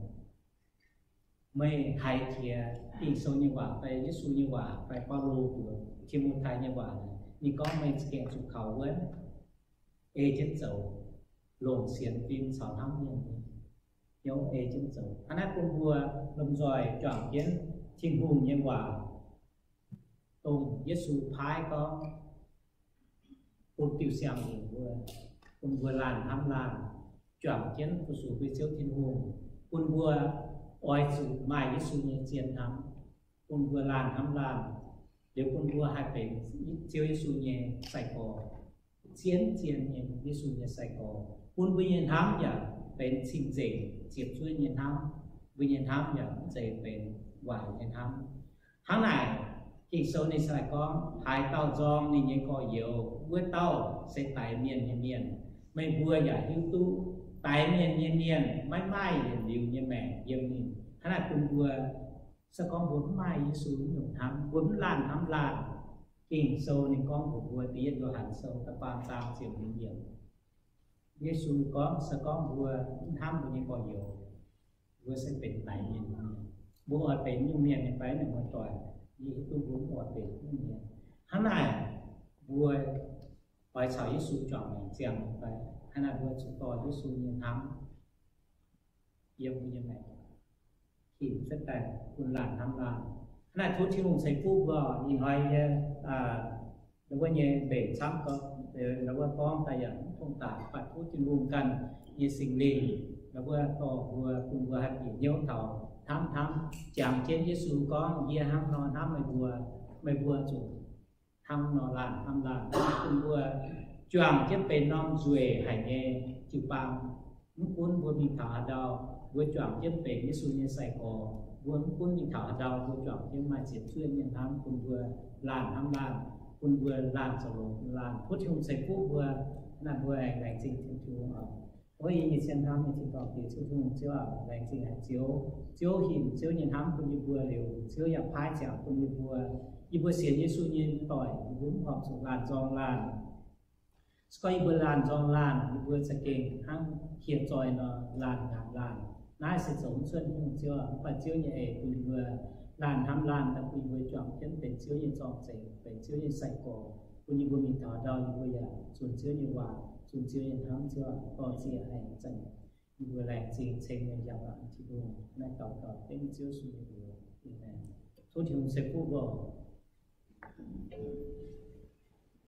meih haiz jiex Ging-Sou nyei waac fai Yesu nyei waac fai Baulo mbuox Ti^mo^tai nyei waac, ninh gorngv meih za'gengh zuqc kaux wuonv ei jienv zoux, longc sienx fim caux hnamv mienh nyei hnyouv ei jienv zoux. Hnangv naaiv bun mbuo lomh nzoih juangc jienv Tin-Hungh nyei waac, dongh Yesu paaiv gorngv bun diuh siang-hungh mbuo, bun mbuo laanh hnamv laanh, juangc jienv fu-sux mbuo Ziouv Tin-Hungh, bun mbuo oix zuqc maaih Yesu nyei zien hnamv, bun mbuo laanh hnamv laanh, liuz bun mbuo haih benx Ziouv Yesu nyei sai-gorx, zien zien nyei Yesu nyei sai-gorx, bun mbuo nyei hnamv yaac benx cing-nzengc ziepc zuoqv nyei hnamv, mbuo nyei hnamv yaac mv zeiz benx waaic nyei hnamv. Hnangv naaic, Ging-Sou ninh cingx daaih gorngv, haaix dauh nzorng ninh nyei gorx-youz, wuov dauh se daix mienh nyei mienh. Meih mbuo yaac hiuv duqv daix mienh nyei mienh maiv maaih yietc liuz nyei maengc yiem ninh. Hnangv naaic bun mbuo, se gorngv mbuo mv maaih Yesu nyungc hnamv, mbuo mv laanh hnamv laanh, Ging-Sou ninh gorngv mbuox mbuo, da'yietv Yo^han Sou da'faam zaang ziepc hmz yiemc, Yesu gorngv, se gorngv mbuo mv hnamv mbuo nyei gorx-youz, mbuo se benx daix mienh nyei mienh. Mbuo oix benx nyungc mienh nyei fai? Mienh muoz-doic, yie hiuv duqv mbuo mv oix benx nyungc mienh. Hnangv naaic, mbuo oix caux Yesu juangc maengc ziangh nyei fai? Hnangv naaic mbuo zuqc dorh Yesu nyei hnamv yiem mbuo nyei maengc, hinc cuotv daaih bun laanh hnamv laanh. Hnangv naaic tov Tin-Hungh ceix fuqv mbuo. Ih hnoi yie, ndau wuov nyei mbeix camv, ndau wuov gorngv daaih yaac mv tong daaih, mv baac tov Tin-Hungh ganh nyei Singx Lingh ndau wuov dorh mbuo, bun mbuo haih bieqc hnyouv taux hnamv hnamv, jangx jienv Yesu gorngv, yie hnangv nor hnamv meih mbuo, meih mbuo zuqc hnangv nor laanh hnamv laanh, bun mbuo juangc jienv benx norm nzueic haic nyei jiu-baang. Mv gunv mbuo mingh taux haaix ndau, mbuo juangc jienv benx Yesu nyei sai-gorx. Mbuo mv gunv mingh taux haaix ndau, mbuo juangc jienv maaih ziepc zuoqv nyei hnamv bun mbuo laanh hnamv laanh, bun mbuo laanh zoux longx laanh. Tov Tin-Hungh ceix fuqv mbuo. Naaiv mbuo aengx laengz zingh Tin-Hungh oc. O yie nyei cien hnamv nyei Tin-Dorngh Diex, Ziouv Tin-Hungh, Ziouv aac, laengz zingh haic Ziouv. Ziouv hinc Ziouv nyei hnamv bun yie mbuo liuz, Ziouv yaac paaiv ziangx bun yie mbuo. Yie mbuo sienx Yesu nyei doic, yie mbuo mv horpc zuqc laanh nzorng laanh. Se gorngv yie mbuo laanh nzorng laanh, yie mbuo za'gengh hnangv hieh zoih nor laanh ngaatc laanh. Naaiv se zoux mv cuotv nyungc, Ziouv aac. Mv baac Ziouv nyei eix bun yie mbuo laanh hnamv laanh daaih, bun yie mbuo juangc jienv benx Ziouv nyei zorng-zengx, benx Ziouv nyei sai-gorx, bun yie mbuo mingh taux ndau yie mbuo yaac zunh Ziouv nyei waac, zunh Ziouv nyei hnamv. Ziouv aac, dorh ziex aengx zanc yie mbuo laengz zingh ceng nyei njang-laangc Tin-Hungh. Naaiv daux gaux dengv Ziouv Yesu nyei mbuox. Aamen. Tov Tin-Hungh ceix fuqv mbuo.